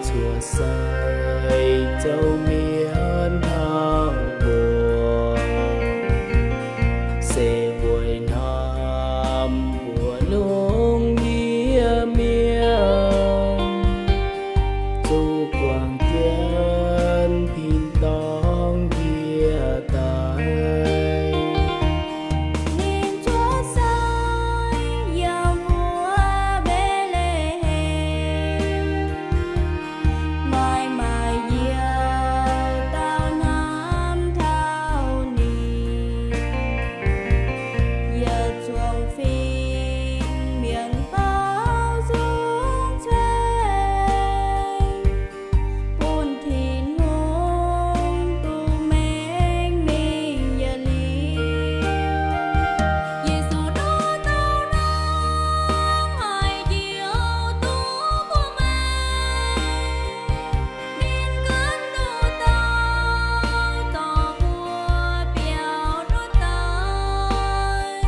cuotv sai zoux mienv hnangv mbuo, se weic hnamv mbuox longx ndiev mienh, zuqc guangc jienv tin-dorngh yie daaih. Ninh cuotv sai yiem wuov Mbetc^le^hem, maaih maaih youh dauh hnamv taux ninh, yietc zungv fingx mienh baaux nzung ceng, bun Tin-Hungh duqv maengc mingh yietc liuz. Yesu nduqc dauh hnangv haaix youh duqv bun maengc, ninh ganh nduqc dauh dorh mbuo biaux nduqc daaih.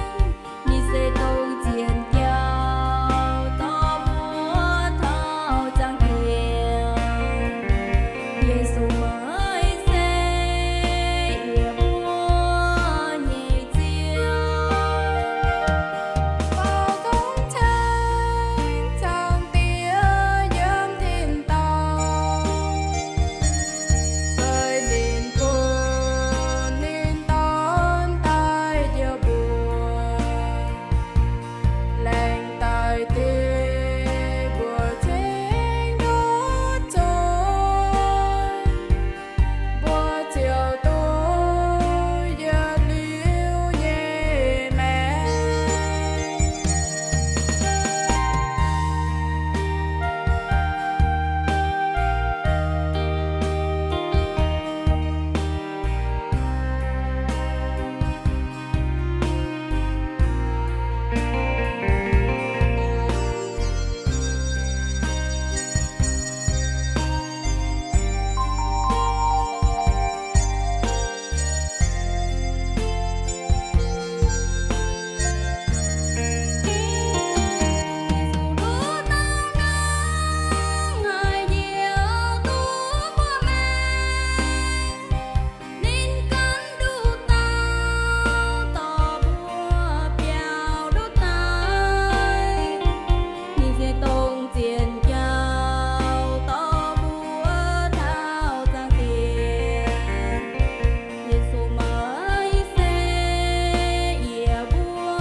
Ninh se dongh zien jauv dorh mbuo taux zaangc Diex. Yesu maiv se yie mbuo nyei Ziouv. Baaux nzung ceng zaangc Diex yiem tin-dorngh, weic ninh bun ninh Dorn daaih njoux mbuo, laengz daaih dingc mbuo cingx nduqc zuiz, mbuo ziouc duqv yietc liuz nyei maengc. Ninh ganh nduqc dauh dorh mbuo biaux nduqc daaih. Ninh se dongh zien jauv dorh mbuo taux zaangc Diex. Yesu maiv se yie mbuo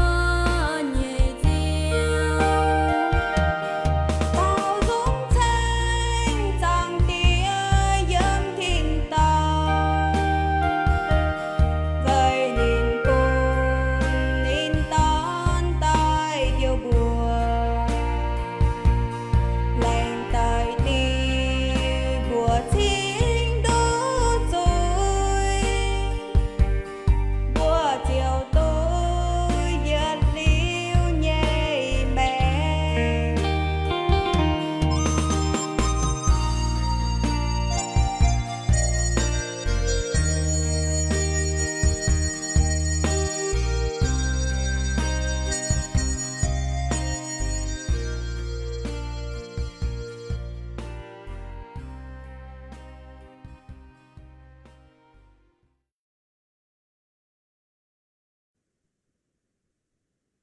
nyei Ziouv. Baaux nzung ceng zaangc Diex yiem tin-dorngh, weic ninh bun ninh Dorn daaih njoux mbuo, laengz daaih dingc mbuo cingx nduqc zuiz, mbuo ziouc duqv yietc liuz nyei maengc.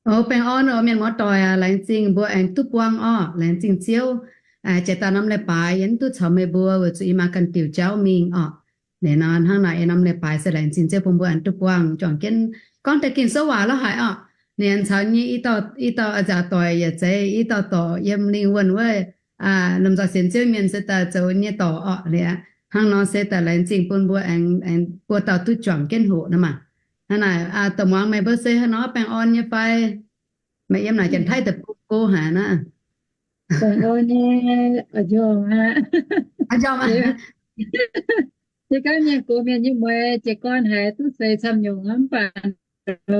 O, baengh orn oc mienh muoz-doic aac, laengz zingh mbuo aengx duqv buangh orqc. Laengz zingh Ziouv. Jiex daaih norm leiz-baaix yie mv duqv caux meih mbuo weic zuqc yie maaih ganh diuc jauv mingh orqc. Ninh nor hnangv naaic, norm leiz-baaix se laengz zingh Ziouv bun mbuo aengx duqv buangh juangc jienv gorngv deix Ging-Sou waac lorqc haic orqc. Ninh caux nyei i dauh, i dauh nzaaux doic yietc zeiz, i dauh dorc yiem lingh wuonh wuov, lomh nzoih sienx Ziouv mienh se daaih zoux nyei dorc orqc. Liuz hnangv nor se daaih laengz zingh bun mbuo aengx, aengx buo dauh duqv juangc jienv hoqc nor maah. Hnangv naaic, dongh muangx meih mbuo se haaix nor, baengh orn nyei fai? Meih yiem naaic Janx-Taiv deic-bung go haic naaiv. Baengh orn nyei, njormh aqv. Njormh aqv. Se gorngv mienh gox mienh nyei mueiz jiez gorn haiz duqv seix camv nyungc mv baac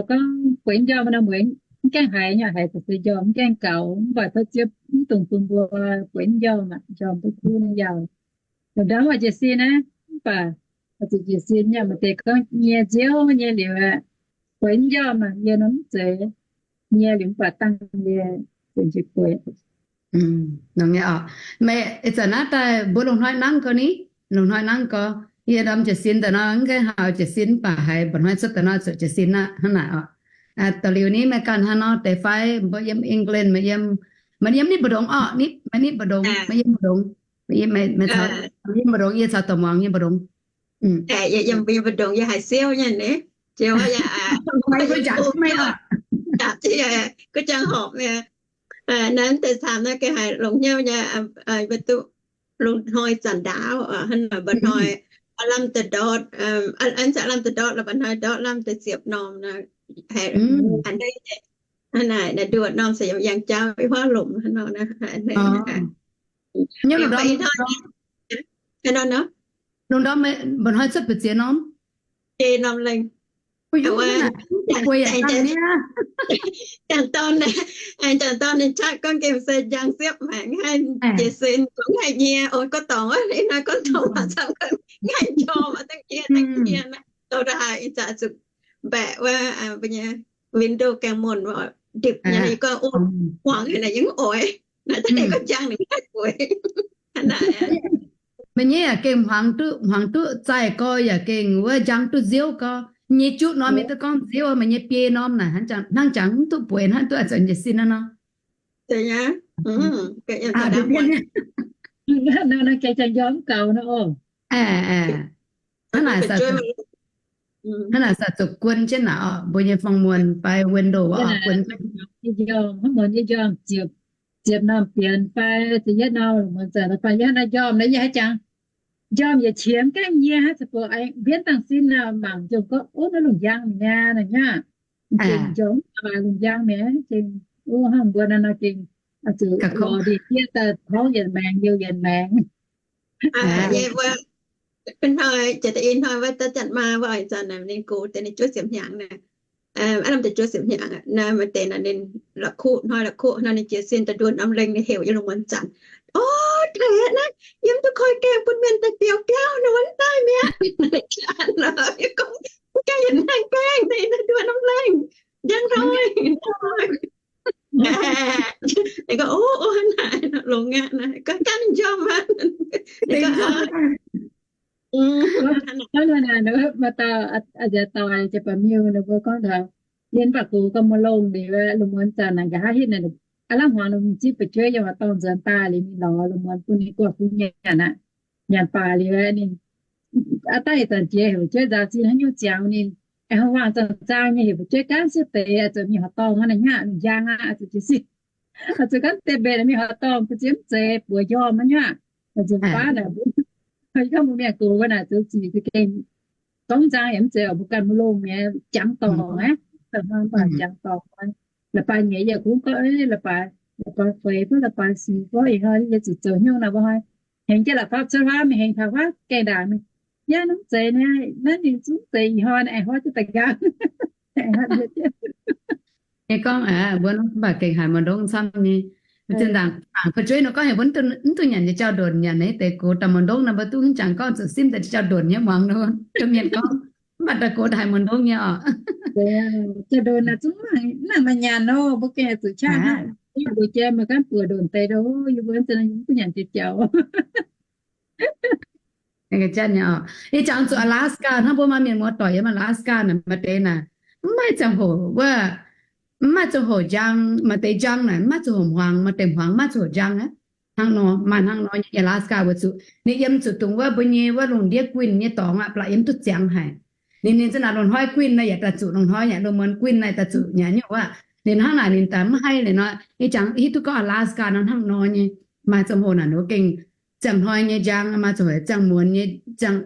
gorngv bueix njormh nor, mueiz mv gaengh haiz nyei, haiz ga'sie njormh mv gaengh gaux, mv baac tov Ziouv mv dungx bun mbuo bueix njormh aqv, njormh duqv kuv nyei yaac. Longc ndau maaih jiez sin naaiv, mv baac ziqc jiez sin nyei, maaih deix gorngv nyie nziouv nyei liuz aeqv, bueix njormh aqv, yie nor mv zeiz nyie liuz mv baac dangh yie bueix njiec bueix. Nongc nyei oc. Meih ih zanc naaiv daaih mbuo lungh hnoi nangv gau ni, lungh hnoi nangv gau. Yie ndorm jiez sin daaih nor, mv gaengh haih jiez sin, mv baac haiz mba'hnoi cuotv daaih nor zuqc jiez sin aqv, hnangv naaic oc. Da'liuz ni meih ganh haaix nor deix fai? Mbuo yiem England, meih yiem, meih yiem nitv mbu'ndongx orqc? Nitv, meih nitv mbu'ndongx, meih yiem mbu'ndongx, meih yiem mbu'ndongx, yie caux dorh muangx yiem mbu'ndongx. Yie yiem mbu'ndongx, yie haiz siouv nyei ni. Jiex wuov yaac, guov jangx horpc nyei. Naaiv deix camv naaiv gengh haiz longx hnyouv nyei, mbuo duqv lungh hnoi zanc ndaauv, hnangv naaic mba'hnoi lamh deix ndortv, lamh deix ndortv, mba'hnoi ndortv lamh deix ziepc norm, hnangv naaic, nduoqc norm se yiem yangh jauv ih huaav lomc hnangv nor. Lungh ndorm mba'hnoi cuotv ba'ziex norm? Norm lengh. Jangc dorn, jangc dorn ninh qaqv gorngv gengh se njang siepv maengx, haih jiez sin, gorngv haih nyie, gorngv dorngc wuov, ih hnoi gorngv dorngc waac camv, haih njormh dangh nyie, dangh nyie, dorh daaih haaix ih zanc zuqc mbaeqc wuov mbuo nyei window gaengh muonc ndipc nyei, gorngv, o, hmuangx haic naaic, yie mv oix. Naaic daaih gorngv njang ninh mv haih bueix. Meih nyei yaac gengh hmuangx duqv, hmuangx duqv zaih gau, yaac gengh wuov njang duqv nziouv gau. Nyei juqv norm mienh duqv gorngv nziouv, meih nyei biei norm naaic hnangv jangx mv duqv bueix, hnangv duqv a'zuqc njiec sin hnangv nor. Hnangv naaic sa zuqc guon jienv naaic oc, mbuo nyei fong muonz fai window wuov oc, guon. Njormh, hnangv muonz yie njormh ziepc, ziepc norm bienx fai ziepc yietv norm muonz zanc fai yie hnangv naaiv njormh naaiv yie haiz jangx njormh yietc qiex mv gaengh nyie hnangv, ziouc buatc mbienv dangh sin naaic mangc jomc gorngv, ov, naaiv lungh njang mi'aqv naaic hnangv. Gengh njormh mv baac lungh njang mi'aqv, gengh, ov, hnangv mbuo naaiv nor gengh zuqc lorz ndie-ndiev daaih torngv yietc maengx liouh yietc maengx. Hnoi, jiex da'ih hnoi wuov, da'zanc maa wuov oix zanc naaic ninh gox deix ninh juov ziepc hnyangx naaic. Aav lamh deix juov ziepc hnyangx naaic, maaih deix naaic ninh la'kuqv hnoi, la'kuqv hnoi ninh jiez sin daaih nduoh norm lengh ninh heuc yiem lungh muonz zanc, ov, deix naaiv yie mv duqv koi gaengh bun mienh daaih biaux biauv nor, wuov daaih mi'aqv. Ninh gorngv, mv gaengh yietc maengx gaengh, ninh nduoh norm lengh njang hnoi. Ninh gorngv, ov, ov, naaic longx aqv naaic, gorngv ganh njormh aqv. Maaih dauh, maaih dauh jiex baac miuh ninh mbuo gorngv taux, yie mv baac gox gauh maiv longx liuz, lungh muonz zanc naaic nqa'haav hitv naaic, aav lamh hmuangx ninh mingh zipv fu'jueiv yiem wuov dorngh nzuonx daaih liuz ninh lorz lungh muonz bun ninh guangc bun nyanc aqv. Nyanc baac liuz ninh, aav dangh ih zanc jiex heuc fu'jueiv nzaaux zinh hnangv nyungc ziangx ninh, aengx hnangv wangc zanc zaang nyei heuc fu'jueiv gaanv sieqv deix, zuqc mingh horqc dorngh hnangv naaic nyaqv lungh njang aqv, zuqc jiez sin. Zuqc gaanv deix mbenc mingh horqc dorngh, bun ziex mv zeiz buoz njormh aqv nyaqv. Zuqc baav naaic mbuo, gorngv mbuo mienh gox wuov naaic zoux zic za'gengh gorngv nzang yaac mv zeiz oc, mbuo ganh maiv longx mi'aqv, jangx dorngc aqv. Mv baac jangx dorngc, la'baaix nyei yaac kungx gorngv, la'baaix, la'baaix feix fai la'baaix sic fai ih hnoi yie zuqc zoux hnyouv nor mbuo hnoi hengx jienv la'fapv cuotv huaav mingh, hengx taux huaav gaengh ndaangc mingh, yaac mv zeiz naaiv, naaiv ninh zungv zeiz ih hnoi aengx huaav jienv daaih nqaang. Nyei gorngv aqv, mbuo mv baac gengh haiz maaih ndongv camv nyei. Zinh ndaangc mangc fu'jueiv nor gorngv heuc mbuo mv duqv nyanc jiex jauv-ndonx, nyanc naaiv deix gox daaih maaih ndongv nor mbuo duqv mv jangx gorngv zuqc simv daaih jiex jauv-ndonx nyei muangx nor, mienh gorngv, mv baac daaih gox haiz maaih ndongv nyei oc. Jauv-ndonx naaic zungv mv nangc maaih nyanc nor, mbuo gengh zuqc qaqv hnangv. Mbuo jai maaih gaanv buoz ndonx deix, yie mbuo zinh mv duqv nyanc jiex jauv. Ih jangx zuqc Alaska hnangv, mbuo maaih mienh muoz-doic yiem Alaska naaic, maaih deix naaic mv maaih ziangh hoc wuov, mv maaih ziangh hoc njang. Maaih deix njang naaic mv maaih ziangh hoc hmuangx, maaih deix hmuangx mv maaih ziangh hoc njang aqv. Hnangv nor, maaih hnangv nor nyei Alaska weic zuqc ninh yiem zuqc dongh wuov mbuo nyei wuov lungh ndiev guinh nyei dorngx aqv, baac yiem duqv ziangx haic. Ninh, ninh za'naaic lungh hnoi guinh naaic yaac daaih zuqc lungh hnoi, yaac lungh muonz guinh naaic daaih zuqc nyaac nyungc wuov. Ninh hnangv naaic ninh daaih mv haih liuz nor, ih jangx hiuv duqv gorngv Alaska nor hnangv nor nyei. Maaih ziangh hoc naaic ninh gengh ziangh hnoi nyei njang, maaih ziangh hoc ziangh muonz nyei, ziangh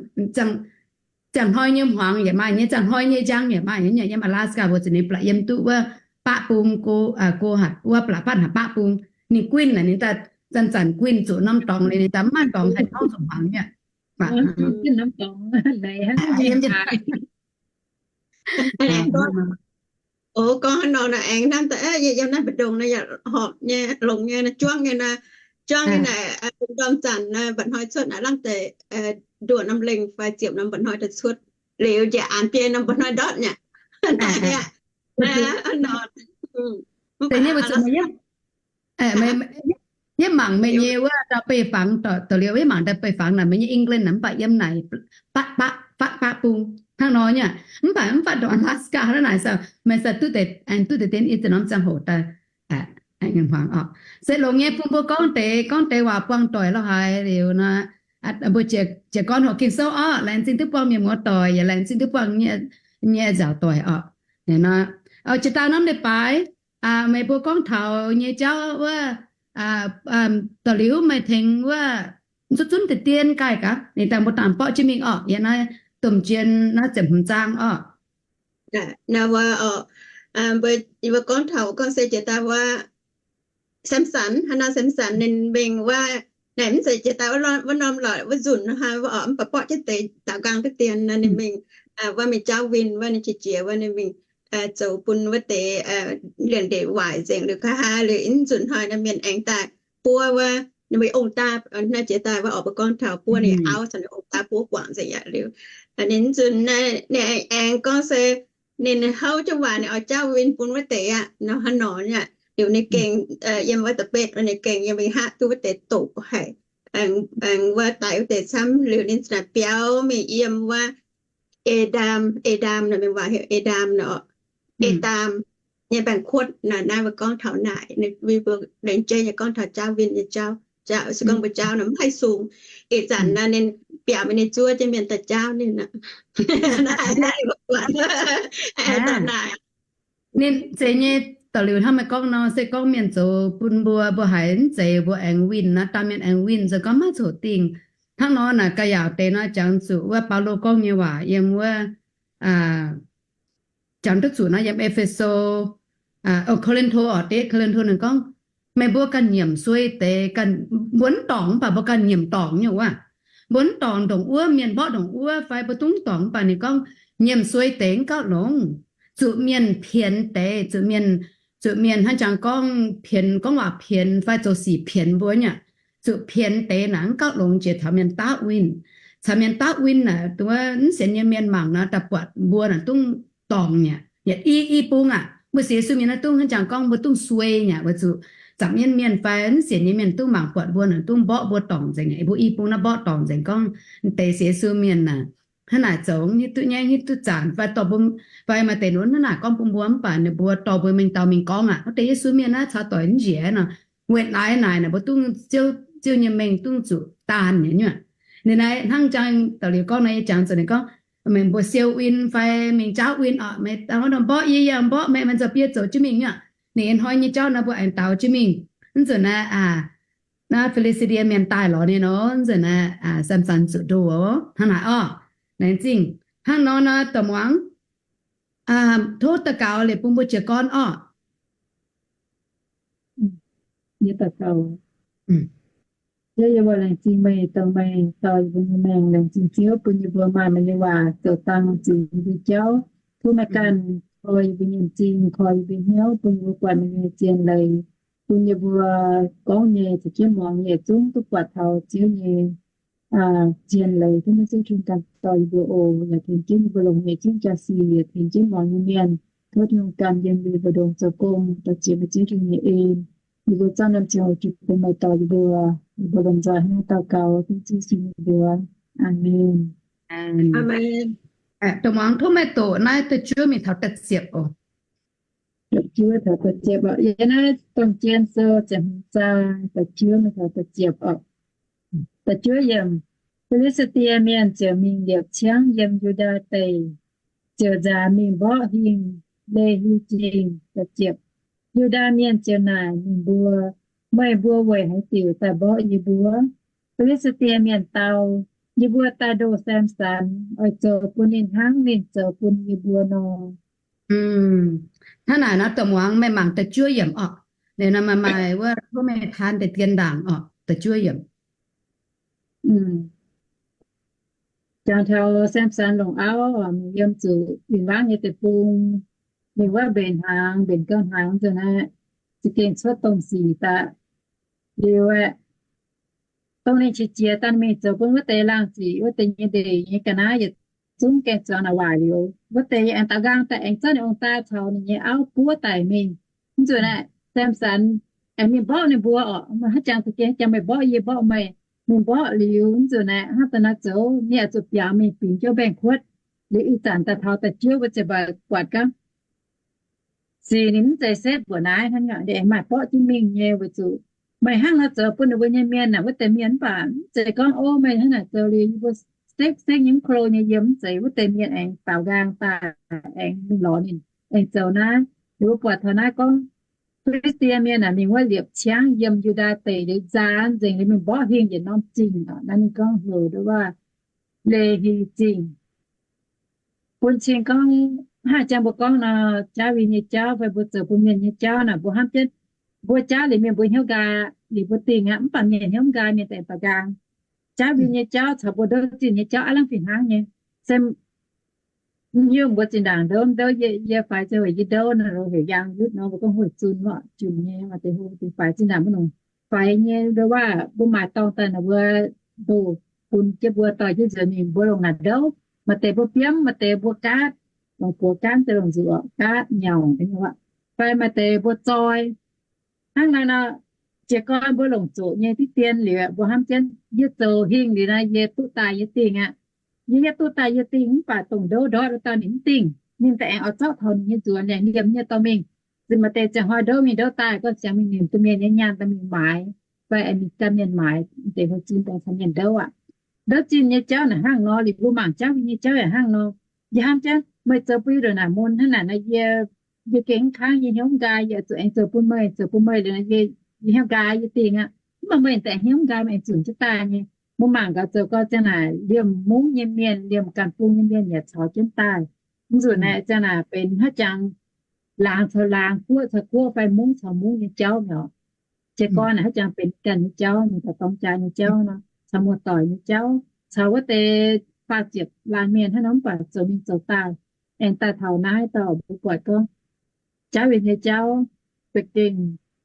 hnoi nyei hmuangx yaac maaih nyei, ziangh hnoi nyei njang yaac maaih nyei. Yiem Alaska mbuo zuqc ninh baac yiem duqv wuov baqv bung, go, go hatc wuov baac fatv hatc baqv bung. Ninh guinh naaic ninh daaih zanc-zanc guinh zuqc norm dorngx liuz ninh daaih mv maaih dorngx haih torngv zuqc hmuangx nyei. Ov, gorngv hnangv nor naaic aengx hnamv daaih, yie yiem naaiv mbu'ndongx naaiv yaac horpc nyei, longx nyei, juangv nyei naaiv, juangv nyei naaic, ndorm zanc naaiv mba'hnoi cuotv naaic lamh deix nduoh norm lengh fai ziepc norm mba'hnoi daaih cuotv liuz njiec aanx biei norm mba'hnoi ndortv nyei. Hnangv nor. Mv baac Yie mangc meih nyei wuov dauh beih fangx, da'liuz yie mangc dauh beih fangx naaic, meih nyei England naaic mv baac yiem naaic fatv baqv bung hnangv nor nyei. Mv baac mv fatv ndongc Alaska hnangv naaic, meih se duqv deix, aengx duqv deix dien i ziex norm ziangh hoc daaih. Se longx nyei bun mbuo gorngv deix, gorngv deix waac buangh doic lorh haaix liuz nor, mbuo jiez gorn hoqc Ging-Sou orqc, laengz zingh duqv buangh mienh muoz doic, yaac laengz zingh duqv buangh nyei nzaaux doic orqc. Jiex daaih norm leiz-baaix, meih mbuo gorngv taux nyei jauv wuov, da'liuz meih tengx wuov zunv zunv deix dien gaaih gaax, ninh daaih mbuo dangh borqv jienv mingh orqc. Yiem naaiv domh jien naaiv ziepc hmz zaang orqc. Naaiv wuov, mbuo gorngv taux gorngv se jiex daaih wuov Samson, hnangv naaiv Samson ninh mingh wuov, naaic mv zeiz jiex daaih wuov norm lorqc, wuov nzunc hnangv wuov orqc, mv baac borqv jienv deix daaux nqaang deix dien nor ninh mingh, wuov mingh jaauv win wuov ninh qiex jiez wuov ninh mingh zoux bun wuov deix liemh ndeic waaic nzengc liuz, nqa'haav liuz, i nzunc hnoi naaiv mienh aengx daaih buov wuov, ninh mbuo ong-daa, naaiv jiex daaih wuov orqc, mbuo gorngv taux buov ninh auv caux ninh ong-daa buov guangc nzengc aqv liuz, ninh nzunc ninh aengx gorngv se ninh houv jienv waac ninh oix jaauv win bun wuov deix aqv nor, hnangv nor aqv. Liuz ninh gengh yiem wuov da'betv, ninh gengh yiem mingh haav duqv wuov deix doqc haic, aengx wuov daix wuov deix camv liuz ninh naaic biaux mingh yiem wuov Edaam, Edaam nor, mienh waac heuc Edaam nor, Edaam nyei baengh kuotv nor. Naaiv mbuo gorngv taux naaic, ninh mbuo laengz jeiv nyei gorngv taux jaauv win nyei jauv, se gorngv mbuo jaauv nor mv haih sung. Ih zanc nor ninh biaux mingh ninh zuov jienv mienh daaih jaauv ninh aqv. Ninh zeiz nyei, da'liuz hnangv meih gorngv nor, se gorngv mienh zoux bun mbuo, mbuo haiz mv zeiz mbuo aengx win nor, daauh mienh aengx win, se gorngv maiv zoux dingh. Hnangv nor naaic ga'yaauc deix nor jangx zuqc wuov Baulo gorngv nyei waac yiem wuov, jangx duqv zuqc nor yiem E^fe^so, Ko^lin^to orqc, deix Ko^lin^to ninh gorngv, meih mbuo ganh nyiemc suei deix, mbuo mv dorngc mv baac mbuo ganh nyiemc dorngc nyei wuov. Mbuo mv dorngc ndongc wuov, mienh mborqv ndongc wuov fai mbuo dungv dorngc mv baac ninh gorngv, nyiemc suei deix mv gauh longx. Zuqc mienh pienx deix, zuqc mienh, zuqc mienh hnangv jangx gorngv pienx, gorngv waac pienx fai zoux sic pienx mbuo nyei aqv. Zuqc pienx deix naaic mv gauh longx jiex caux mienh daav win. Caux mienh daav win naaic, wuov mv sienx nyei mienh mangc nor daaih buatc mbuo naaic dungv dorngc nyei aqv. Yietc i, i bung aac, mbuo sienx Yesu mienh naaiv dungv hnangv jangx gorngv mbuo dungv suei nyei aqv, weic zuqc zaangc mienv mienh fai mv sienx nyei mienh dungv mangc buatc mbuo naaic dungv mborqv mbuo dorngc nzengc. Mbuo i bung naaiv mborqv dorngc nzengc gorngv deix sienx Yesu mienh naaic hnangv naaic zoux hiuv duqv nyaiv, hiuv duqv zanc fai dorh mbuo, fai maaih deix nor hnangv naaic gorngv bun mbuo mv baac ninh mbuo dorh mbuo mingh dau mingh gorngv aqv, wuov deix Yesu mienh naaiv caux doic mv njiec nor, weic naaiv naaic naaic mbuo dungv Ziouv, Ziouv nyei mengh dungv zuqc daanh nyei nyuoqc. Ninh naaiv hnangv jang da'liuz gorngv naaiv nyei jangx zuqc ninh gorngv, meih mbuo siou win fai mingh jaauv win orqc, meih dau mborqv yie, yie mborqv meih, meih zoux biei zoux jienv mingh nyuoqc. Ninh hnoi nyei jauv naaiv mbuo aengx daux jienv mingh. Mv zuqc naaiv aac, naaiv Fi^li^saa^die Mienh daaih lorz ninh nor, mv zuqc naaiv Samson zuqc ndoh hnangv naaic orqc. Laengz zingh. Hnangv nor naaiv dongh muangx, tov daux gaux liuz bun mbuo jiez gorn orqc. Yie daux gaux. Ziouv, yie mbuo laengz zingh meih, dongh meih dorh yie mbuo nyei maengc. Laengz zingh Ziouv bun yie mbuo maaih meih nyei waac zoux dang ziux yie mbuo jauv. Tov meih ganh koi yie mbuo nyei m'zing, koi yie mbuo hnyouv, bun yie mbuo buatc meih nyei zien leiz, bun yie mbuo gorngv nyei, caux jienv muangx nyei yietc zungv duqv buatc taux Ziouv nyei zien leiz. Tov meih Ziouv Tin-Hungh ganh dorh yie mbuo oc, yaac tengx jienv yie mbuo longc nyei zungv jaa-sic, yaac tengx jienv muangx nyei mienh. Tov Tin-Hungh ganh yiem yie mbuo ndongx zoux gong, daux ziex meih Ziouv Tin-Hungh nyei en. Yie mbuo zorqv norm ziangh hoc jiex bun meih dorh yie mbuo. Yie mbuo lomh nzoih hnangv daux gaux dengv Ziouv Yesu nyei mbuox. Aamen. Dongh muangx tov meih doqc naaiv da'juov mingh taux da'ziepc oc. Da'juov taux da'ziepc oc. Yie naaiv Domh Jien Sou ziepc hmz zaang da'juov mingh taux da'ziepc oc. Da'juov yiemc. Fi^li^saa^die Mienh ziouc mingh liepc ciangv yiem Yu^ndaa Deic, ziouc nzaanx mingh mborqv hingh Le^hi Zingh. Da'ziepc. Yu^ndaa Mienh ziouc naaic ninh mbuo, Meih mbuo weic haaix diuc daaih mborqv yie mbuo? Fi^li^saa^die Mienh dau, Yie mbuo daaih ndoh Samson, oix zoux bun ninh hnangv ninh zoux bun yie mbuo nor. Hnangv naaic nor, dongh muangx meih mangc da'juov yiemc orqc. Liuz nor maaih maaih wuov tov meih taan deix dien ndaangc orqc, da'juov yiemc. Jangx taux Samson longc auv, mingh yiem zuqc win-wangv nyei deic-bung, mingh wuov mbenc hnaangx, mbenc gauh hnaangx nzunc naaiv, za'gengh cuotv domh sic daaih. Liuz aeqv, dongh ninh qiex jiez daaih mingh zoux bun wuov deix laangh ziqc wuov deix nyei ndeic nyei ga'naaiv yietc zungv gaengh zuangx naaic waaic liuz, wuov deix aengx daaux nqaang daaih aengx zorqv ninh ong-daa caux ninh nyei auv buov daic mingh. Mv nzunc aeqv, Samson aengx mingh mborqv ninh mbuo oc. Meih haaix jangx za'gengh haaix jangx meih mborqv yie mborqv meih. Mingh mborqv liuz nzunc naaic hnangv daaih naaiv zoux, ninh oix zuqc biaux mingh bingx jienv mbaengx-kuotv. Liuz ih zanc daaih taux da'juov mbuo ziouc buatc gorngv sic ninh mv zeiz setv mbuoqc naaiv hnangv, ninh aengx maaih borqv jienv mingh nyei weic zuqc meih hnangv nor zoux bun ninh mbuo nyei mienh naaic, wuov deix mienh mv baac mv zeiz gorngv, o, meih hnangv naaic zoux liuz yie mbuo sekv-sekv nyei mv klo nyei yiem, mv zeiz. Wuov deix mienh aengx daaux nqaang daaih aengx mingh lorz ninh, aengx zoux naaiv. Liuz mbuo buatc taux naaiv gorngv Fi^li^saa^die Mienh aah, mingh wuov liepc ciangv yiem Yu^ndaa Deic liuz nzaanx nzengc liuz mingh mborqv hingh yietc norm zingh oc. Naaiv ninh gorngv heuc nduov waac Lehi Zingh. Bun cing gorngv hnangv jangx mbuo gorngv nor, jauv win nyei jauv fai mbuo zoux bun mienh nyei jauv naaic, mbuo hnamv jienv mbuo jauv liuz mienh mbuo hnyouv nqaai liuz mbuo dingh aqv, mv baac mienh hnyouv nqaai, mienh daaih baac nqaang. Jauv win nyei jauv caux mbuo ndouv zinh nyei jauv aav lamh fih hnangv nyei. Se hiuv mbuo zinh ndaangc ndouv, ndouv yie, yie faix ziangh hoc yie ndouv nor, heuc yangh yutv nor, mbuo gorngv hoic zunc lorqc, junc nyei, maaih deix hlo deix faix zinh ndaangc mbuo longc faix nyei nduov waac mbuo maaic dorngh daaih naaic mbuo ndoh bun jienv mbuo dorh jienv nzuonx mingh, mbuo longc naaic ndouv. Maaih deix mbuo biomv, maaih deix mbuo gaatv, longc buoz gaatv, deix longc nzuqc gaatv nyauc, fai maaih deix mbuo zoi. Hnangv naaiv nor, jiez gorn mbuo longc zoqc nyei diqv dien liuz, mbuo hnamv jienv yie zoux hingh liuz naaic, yie duqv daaih yie dingh aqv. Yie, yie duqv daaih yie dingh, mv baac dongh ndouv ndortv wuov dauh ninh mv dingh. Ninh daaih aengx oix zorqv taux ninh nyei nzuonx, ninh liemh nyei dorh mingh. Zinh maaih deix ziangh hnoi ndouv mingh ndouv daaih, gorngv ziangx mingh nimc duqv mienh nyei nyaanh daaih mingh maaiz, fai aengx mingh gan mienh maaiz, deix hoic zinh daaih caux mienh ndouv aqv. Ndouv zinh nyei jauv naaic hnangv nor, liuz mbuo mangc jauv win nyei jauv yaac hnangv nor. Yie hnamv jienv meih zoux bun yie ndongc naaic mun hnangv naaic nor, yie, yie gengh mv kangv, yie hnyouv nqaai, yie zuqc aengx zoux bun meih, zoux bun meih liuz nor, yie, yie hnyouv nqaai yie dingh aqv. Mv baac meih daaih hnyouv nqaai, meih aengx zunc jienv daaih nyei. Mbuo mangc gaax zoux gau ziang naaic, liemh mungv nyei mienh, liemh ganh bung nyei mienh yaac caux jienv daaih. Mv nzunc naaic ziang naaic benx hnangv jangx laangz caux laangz, guoqv caux guoqv, fai mungv caux mungv nyei jauv mi'aqv. Jiez gorn naaic hnangv jangx benx ganh nyei jauv, mingh taux dorng jaax nyei jauv nor, caux muoz-doic nyei jauv, caux wuov deix faah ziepc laanh mienh hnangv nor, mv baac zoux mingh zoux daaih, aengx daaih taux naaiv dauh mbuo buatc gorngv jauv win nyei jauv za'gengh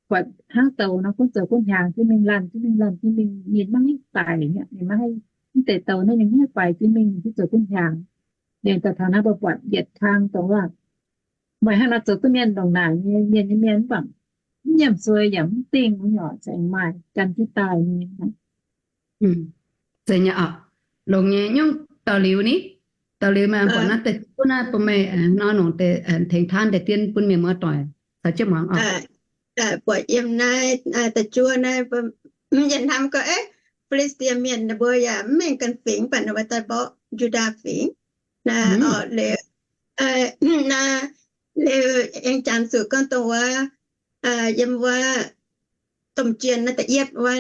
buatc hnangv douz nor, gunv zoux gunv hnyangx jienv mingh, laanh jienv mingh, laanh jienv mingh, ninh maiv haih daic, ninh maiv haih, mv deix douz naaiv ninh maiv haih faix jienv mingh, gunv zoux gunv hnyangx. Liuz daaih taux naaiv mbuo buatc yietc kang dongh waac meih hnangv nor zoux duqv mienh ndongc naaic nyei mienh nyei mienh mv baac mv nyiemc suei yaac mv dingh nyei oc, za'gengh maaih gan jienv daaih nyei. Zeiz nyei oc. Longx nyei nyungc. Daux liuz ni, daux liuz meih buatc naaiv deix duqv naaiv bun meih nor longc deix tengx taanv deix dien bun mienh muoz-doic caux jienv muangx oc. Buatc yiem naaiv da'juov naaiv, yie hnamv gorngv, Fi^li^saa^die Mienh ninh mbuo yaac mv mengh ganh fingx, mv baac ninh mbuo daaih mborqv Yu^ndaa Fingx. Naaiv oc, liuz, naaiv, liuz aengx janx zuqc gorngv dongh wuov, yiem wuov domh jien naaiv da'yietv wuov,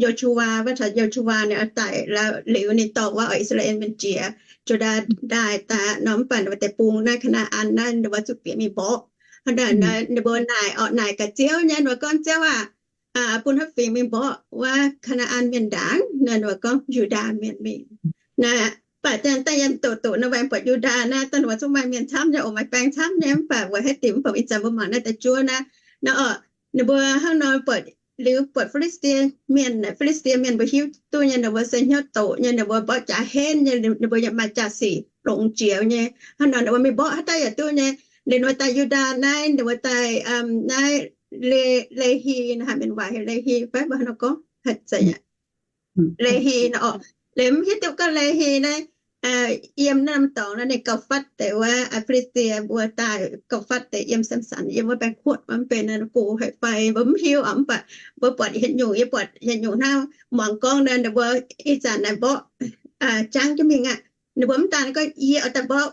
Yo^su^waa, wuov taux Yo^su^waa ninh oix daic liuz ninh dorh wuov oix I^saa^laa^en Mienh jiex Yu^ndaa ndaaih daaih nor, mv baac ninh mbuo deix bung naaiv Kaa^naa^an naaiv ninh mbuo zuqc bieqc mingh mborqv. Hnangv naaic ninh mbuo naaic orqc, naaic gaax Ziouv nyei, ninh mbuo gorngv, Ziouv aah, bun haaix fingx mingh mborqv wuov Kaa^naa^an Mienh ndaangc? Nor ninh mbuo gorngv Yu^ndaa Mienh mingh. Naaiv baac dangh yie doqc doqc naaiv, mbuo buatc Yu^ndaa naaiv dangh ninh mbuo zungv maaih mienh camv nyei oc, maaih baeng camv nyei, mv baac weic haaix diuc mv baac ih zanc mbuo mangc naaiv da'juov naaiv nor orqc, ninh mbuo hnangv nor buatc liuz buatc Fi^li^saa^die Mienh, Fi^li^saa^die Mienh mbuo hiuv duqv nyei, ninh mbuo se hnyouv doqc nyei, ninh mbuo mborqv jaax henv nyei, ninh mbuo yaac maaih jaax-sic longx jiex nyei. Hnangv nor ninh mbuo mingh mborqv haaix dauh yaac duqv nyei. Liuz ninh mbuo daaih Yu^ndaa naaiv, ninh mbuo daaih naaiv Le, Le^hi, haaix mienh waac heuc Le^hi fai mbuo hnangv nor gorngv haaix zeiz, Le^hi nor orqc. Liuz mv hiuv duqv gorngv Le^hi naaiv yiem naaiv norm dorngx naaiv ninh gauh fatv deix wuov Fi^li^saa^die mbuo daaih, gauh fatv deix yiem Samson yiem wuov baengh kuotv, mv benx go haic fai mbuo mv hiuv oc. Mv baac mbuo buatc hieh nyungc, yie buatc hieh nyungc hnangv muangx gorngv naaiv ninh mbuo ih zanc naaiv mborqv jangv jienv mingh aqv. Ninh mbuo mv daan gorngv yie oix daaih mborqv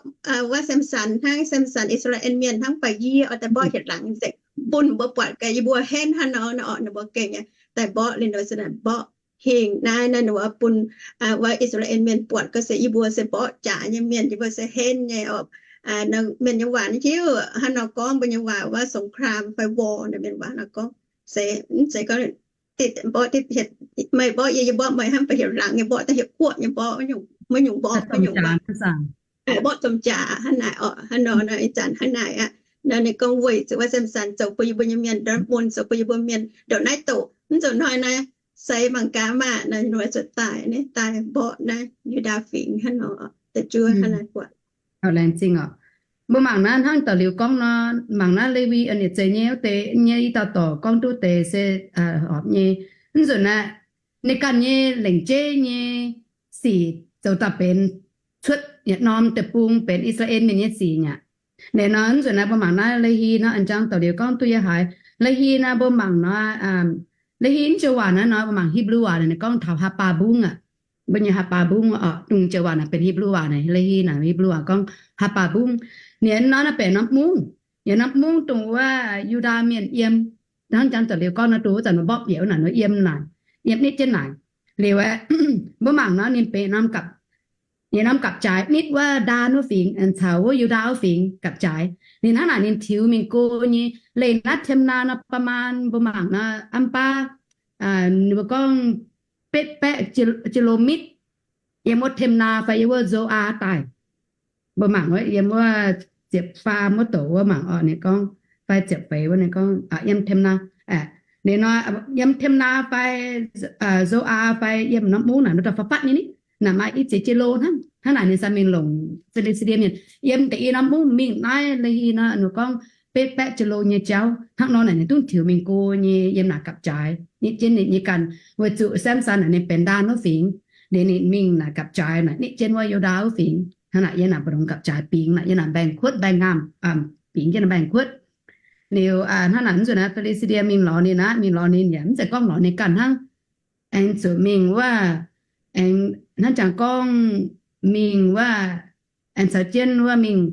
wuov Samson hnangv, Samson, I^saa^laa^en Mienh hnangv, mv baac yie oix daaih mborqv hietc laangz nzengc bun mbuo buatc gaax yie mbuo henv hnangv nor. Nor orqc ninh mbuo gengh daaih mborqv liuz ninh mbuo se daaih mborqv hingh naaiv, naaiv ninh mbuo bun wuov I^saa^laa^en Mienh buatc gorngv se yie mbuo se mborqv jaax nyei mienh, yie mbuo se henv nyei oc. Mienh nyei waac hiuv hnangv nor gorngv, mbuo nyei waac wuov สงคราม fai war naaiv mienh waac nor gorngv se, mv zeiz gorngv meih mborqv yie, yie mborqv meih hnangv, mv baac hietc laangz nyei mborqv, daaih hietc guoqv nyei mborqv, maiv nyungc mborqv, maiv nyungc waac, mborqv domh jaax hnangv naaic orqc. Hnangv nor nor ih zanc hnangv naaic aqv. Nor ninh gorngv weic zuqc wuov Samson zoux bun yie mbuo nyei mienh ndortv mun, zoux bun yie mbuo mienh ndongc naaiv doqc, mv zuqc hnoi naaiv se mangc gaax maah, nor ninh mbuo zuqc daaih, daaih mborqv naaiv Yu^ndaa Fingx hnangv nor. Da'juov hnangv naaiv buatc. Laengz zingh oc. Mbuo mangc naaiv hnangv da'liuz gorngv nor, mangc naaiv Lewi ninh zeiz nyei wuov deix nyei i dauh dorc gorngv duqv deix se horpc nyei. Mv nzunc naaiv ninh ganh nyei lengc jeiv nyei sic zoux daaih benx cuotv yietc norm deic-bung benx I^saa^laa^en Mienh nyei sic aqv. Naaiv nor mv nzunc naaiv mbuo mangc naaiv Lehi nor, an jang da'liuz gorngv duqv yie haiz Lehi naaiv mbuo mangc nor, Lehi mv joux waac naaiv nor mbuo mangc Hipv^lu waac naaic gorngv taux Haabaah Mbungv aqv. Mbuo nyei Haabaah Mbungv oc, dongh joux waac naaic benx Hipv^lu waac naaic, Lehi naaic Hipv^lu waac gorngv Haabaah Mbungv. Ninh nor naaiv benx norm mungv, yietc norm mungv dongh wuov Yu^ndaa Mienh yiem. Hnangv jang da'liuz gorngv nor, dongh wuov zanc mbuo mborqv bieqc wuov naaic nor yiem naaic, yiem nitv jienv naaic. Liuz aeqv, mbuo mangc nor ninh benx norm gapv yietc norm gapv-jaaix nitv wuov Ndaa wuov fingx caux wuov Yu^ndaa wuov fingx gapv-jaaix. Ninh hnangv naaic ninh tiux mingh go nyei, leih naaiv Tiemnaa nor ประมาณ mbuo mangc nor อันบา ninh mbuo gorngv betv baeqv กิโลเมตร yiem wuov Tiemnaa fai yiem wuov Nzo^aa daaih. Mbuo mangc wuov yiem wuov ziepc faam wuov douc wuov mangc orqc, ninh gorngv, fai ziepc feix wuov ninh gorngv yiem Tiemnaa, ninh nor yiem Tiemnaa fai Nzo^aa fai yiem norm mungv naaic, nor daaih fatv fatv nyei ni, naaic maaih i ziex กิโล hnangv. Hnangv naaic ninh sa mingh longc Fi^li^saa^die Mienh yiem deix i norm mungv mingh naaiv Lehi nor, ninh gorngv betv baeqv กิโล nyei jauv. Hnangv nor naaic ninh dungv tiux mingh go nyei yiem naaic gapv-jaaix nitv jienv ninh nyei ganh, weic zuqc Samson naaic ninh benx Ndaa wuov fingx. Liuz ninh mingh naaic gapv-jaaix naaic nitv jienv wuov Yu^ndaa wuov fingx. Hnangv naaic yiem naaic mbu'ndongx gapv-jaaix bingx naaic, yiem naaic mbaengx-kuotv mbaengx-ngaamh, bingx jienv naaic mbaengx-kuotv. Liuz hnangv naaic mv zuqc naaiv Fi^li^saa^die mingh lorz ninh aqv, mingh lorz ninh yaac mv zeiz gorngv lorz ninh ganh hnangv. Aengx zuqc mingh wuov, aengx hnangv jangx gorngv mingh wuov, aengx caux jienv wuov mingh,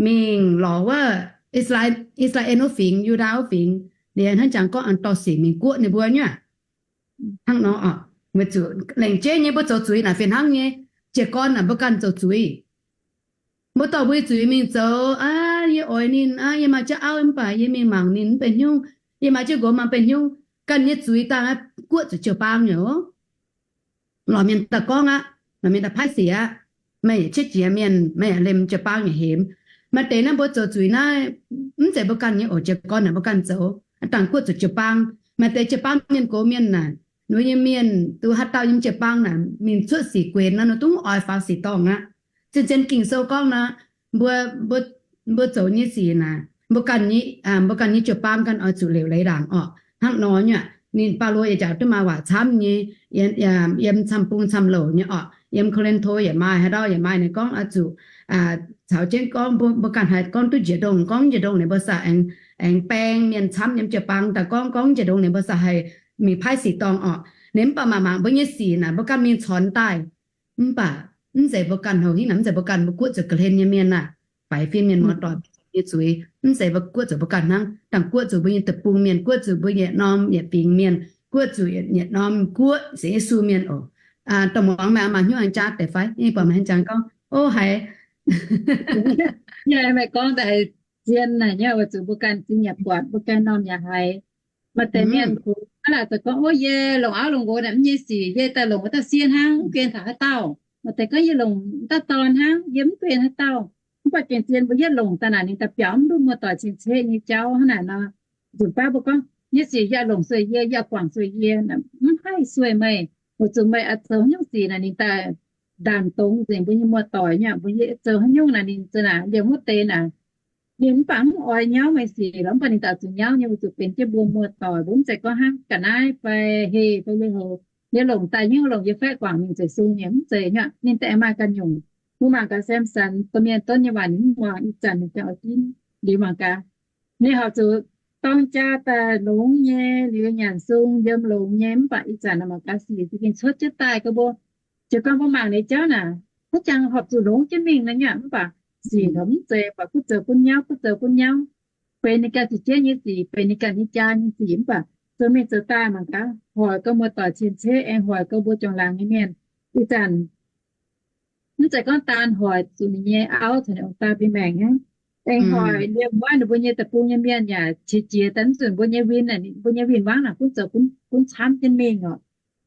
mingh lorz wuov I^saa^laa^en wuov fingx, Yu^ndaa wuov fingx, liuz hnangv jangx gorngv aengx dorh sic mingh guoqv ninh mbuo nyei aqv. Hnangv nor, weic zuqc lengc jeiv nyei mbuo zoux zuiz naaic fih hnangv nyei. Jiez gorn naaic mbuo ganh zoux zuiz. Mbuo dorh mbuo nyei zuiz mingh zoux aqv. Yie oix ninh aqv, yie maaih jienv auv mv baac yie mingh mangc ninh mv benx haaix nyungc, yie maaih jienv nqox mangc mv benx haaix nyungc, ganh nyei zuiz daaih guoqv zuqc jiu-baang nyei oc. Lorz mienh daaih gorngv aqv, lorz mienh daaih paaiv sic aqv. Meih yaac qiex jiez mienh, meih yaac liemh jiu-baang yaac hemx. Maaih deix naaiv mbuo zoux zuiz naaiv, mv zeiz mbuo ganh nyei oc, jiez gorn naaic mbuo ganh zoux, dangh guoqv zuqc jiu-baang. Maaih deix jiu-baang mienh gox mienh naaic, ninh mbuo nyei mienh duqv haaix dauh yiem jiu-baang naaic mingh cuotv sic guenx nor, ninh dungv oix faaux sic dorngh aqv. Zien-zien Ging-Sou gorngv nor, mbuo, mbuo zoux nyei sic naaic, mbuo ganh, mbuo ganh nyei jiu-baang ganh oix zuqc liouc leiz ndaangc orqc. Hnangv nor nyei aqv. Ninh Baulo yaac jaax duqv maaih waac camv nyei, yiem camv-bung camv-louc nyei orqc. Yiem Ko^lin^to yaac maaih, haaix ndau yaac maaih. Ninh gorngv oix zuqc caux jienv gorngv mbuo ganh haih gorngv duqv njiec ndongh, gorngv njiec ndongh ninh mbuo sa aengx, aengx baeng mienh camv yiem jiu-baang daaih gorngv, gorngv njiec ndongh ninh mbuo sa haih mingh paaiv sic dorngh orqc. Ninh mv baac mangc mangc mbuo nyei sic naaic mbuo ganh mingh corc daaih. Mv baac mv zeiz mbuo ganh houc hingv naaic, mv zeiz mbuo ganh, mbuo guoqv zuqc ga'hlen nyei mienh naaic, faix fim mienh muoz-doic nyei zuiz. Mv zeiz mbuo guoqv zuqc mbuo ganh hnangv, dangh guoqv zuqc mbuo nyei deic-bung mienh, guoqv zuqc mbuo yietc norm yietc fingx mienh, guoqv zuqc yietc norm guoqv sienx Yesu mienh oc. Dongh muangx meih maaih hnyouv aengx jaa deix fai? Ninh buatc meih haaix jangx gorngv, o haiz, yie meih gorngv daaih zien naaic nyei, weic zuqc mbuo ganh zingh yaac buatc, mbuo ganh norm yaac haiz. Maaih deix mienh kungx aav laaix zoux gorngv, o yie longc auv longc nqox naaic mv nyei sic, yie daaih longc wuov dauh sieqv hnangv, mv guen taux haaix dauh. Maaih deix gorngv yie longc dauh dorn hnangv, yie mv guen haaix dauh. Mv baac gengh zien mbuo yietv longc daaih naaic ninh daaih biaux mv duqv muoz-doic cien-ceqv nyei jauv hnangv naaic nor. Nzunc baav mbuo gorngv, yie sic yie longc sueih yie, yie guangc sueih yie, mv haih sueih meih, weic zuqc meih oix zoux haaix nyungc sic naaic ninh daaih ndaanc dongz nzengc mbuo nyei muoz-doic nyei. Mbuo yie zoux haaix nyungc naaic ninh za'naaic liemh wuov deix naaic, ninh mv baac mv oix nyauv meih sic lorqc, mv baac ninh daaih zuqc nyauv nyei, weic zuqc benx jienv mbuo muoz-doic. Mbuo mv zeiz gorngv hnangv ga'naaiv fai heh fai yie houx, yie longc daaih nyungc, longc yie faeqv guangc mingh zeiz sung nyei, mv zeiz nyei. Ninh daaih aengx maaih ganh nyungc. Mbuo mangc gaax Samson, domh mienh donv nyei waac ninh mv muangx, ih zanc ninh gengh oix ginv. Liuz mangc gaax, ninh horpc zuqc dorng jaa daaih longx nyei, liuz nyanc sung yiem longx nyei, mv baac ih zanc mangc gaax sic za'gengh cuotv jienv daaih ga'mbuo. Jiez gorn mbuo mangc ninh jauv naaic, haaix jangx horpc zuqc longx jienv mingh nor nyei, mv baac sic lorqc mv zeiz, baac gunv zoux gunv nyauv, gunv zoux gunv nyauv. Benx ninh ganh ziqc jienv nyei sic, benx ninh ganh nyei jaa nyei sic, mv baac zoux mingh zoux daaih mangc gaax, hoic gau muoz-doic cien-ceqv, aengx hoic gau mbuo juangc laangz nyei mienh. Ih zanc mv zeiz gorngv daan hoic zuqc ninh nyei auv caux ninh ong-daa mbuo maengc hnangv. Aengx hoic liemh wuov ninh mbuo nyei deic-bung nyei mienh yaac qiex jiez daaih, mv zuqc mbuo nyei win, mbuo nyei win-wangv naaic gunv zoux gunv camv jienv mingh oc.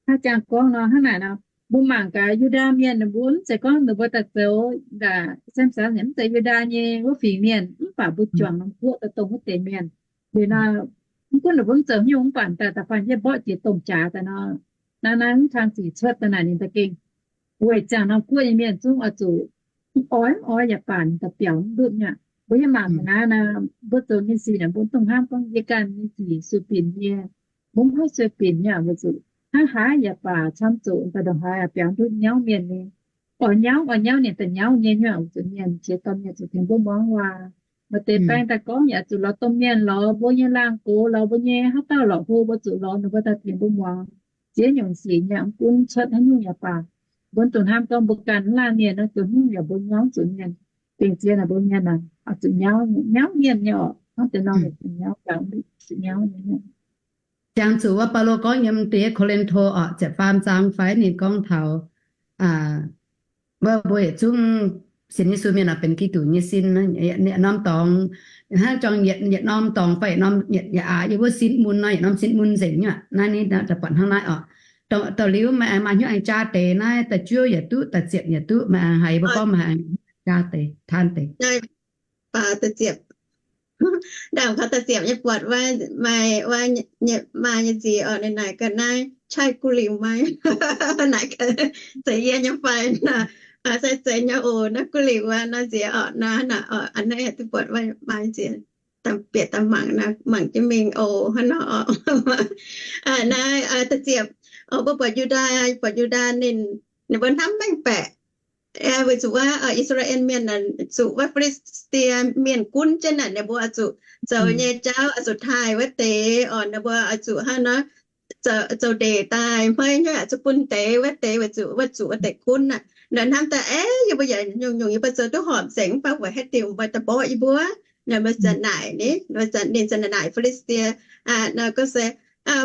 Hnangv jangx gorngv nor, hnangv naaic nor, mbuo mangc gaax Yu^ndaa mienh ninh mbuo mv zeiz gorngv ninh mbuo daaih zoux, Samson mv zeiz Yu^ndaa nyei wuov fingx mienh, mv baac mbuo juangc norm guoqv daaih dongh wuov deix mienh. Liuz nor, mv gunv ninh mbuo mv zoux haaix nyungc, mv baac daaih da'faanh jienv mborqv jiex domh jaax daaih nor, naaiv naaiv mv kang zic cuotv daaih naaic ninh da'gengh weic ziangh norm guoqv nyei mienh zungv oix zuqc Mv oix, mv oix yaac baac ninh daaih biaux mv ndutv nyei aqv. Mbuo yie mangc ga'naaiv naaic, mbuo zoux nyei sic naaic, mbuo dongh hnamv gorngv yie ganh nyei sic sueih binc yie, mbuo mv haih sueih binc nyei aqv. Weic zuqc hnangv haaix yaac baac camv zuqc daaih ndongc haaix biaux ndutv nyauv mienh nyei. Oix nyauv, oix nyauv ninh daaih nyauv nyei nyei aqv. Weic zuqc mienh qiex dorh mienh zuqc tengx mbuo muangx waac. Maaih deix baeng daaih gorngv yaac zuqc lorz domh mienh, lorz mbuo nyei laangh gox, lorz mbuo nyei haaix dauh lorqc hlo mbuo zuqc lorz ninh mbuo daaih tengx mbuo muangx ziex nyungc sic nyei. Mv gunv cuotv haaix nyungc yaac baac, mbuo dongh hnamv gorngv mbuo ganh mv laanh mienh naaiv, zoux hnyouv yaac mbuo nyauv zuqc mienh. Dingc ziex naaic mbuo mienh naaic oix zuqc nyauv, nyauv mienh nyei orqc. Hnangv deix nor, zuqc nyauv, zuqc nyauv nyei. Jangx zuqc wuov Baulo gorngv yiem deix Ko^lin^to orqc, ziepc faam zaang fai ninh gorngv taux wuov mbuo yietc zungv sienx Yesu mienh oix benx Giduc nyei sin, yietc norm dorngx, hnangv jangx yietc norm dorngx fai yietc norm, yietc aax yiem wuov sin mun nor, yietc norm sin mun nzengc nyei aqv. Naaiv ninh daaih buatc hnangv naaiv orqc. Dongh liuz meih aengx maaih hnyouv aengx jaa deix naaiv, da'juov yietc duqv, da'ziepc yietc duqv, meih aengx haiz mbuo gorngv meih aengx jaa deix, taan deix. Baac da'ziepc, ndaangc kaux da'ziepc nyei buatc maaih, maaih nyei nziex orqc, ninh naaic ga'naaiv qai gu'liuc maaih, naaic ga'naaiv zeiz yie nyei fai naaic, se zeiz nyei oc, naaiv gu'liuc wuov naaiv nziex orqc, naaiv naaic orqc, a'hneiv duqv buatc maaih nziex, bieqc daaih mangc, mangc jienv mingh oc, hnangv nor orqc. Naaiv da'ziepc, mbuo buatc Yu^ndaa, buatc Yu^ndaa ninh, ninh mbuo hnamv mengh baeqc, weic zuqc wuov I^saa^laa^en Mienh zuqc wuov Fi^li^saa^die Mienh gunv jienv naaic, ninh mbuo oix zuqc zoux nyei jauv oix zuqc taaih wuov deix orqc, ninh mbuo oix zuqc hnangv nor zoux ndeic daaih hmeiv hnyouv, zuqc bun deix wuov deix, weic zuqc wuov zuqc wuov deix gunv aqv. Naaic hnamv daaih, aeqv, yie mbuo yaac nyungc-nyungc yie mbuo zoux duqv horpc nzengc, mv baac weic haaix diuc mbuo daaih mborqv yie mbuo? Naaic mbuo zanc naaic ni, mbuo zanc ninh zanc naaic Fi^li^saa^die, naaic gorngv se,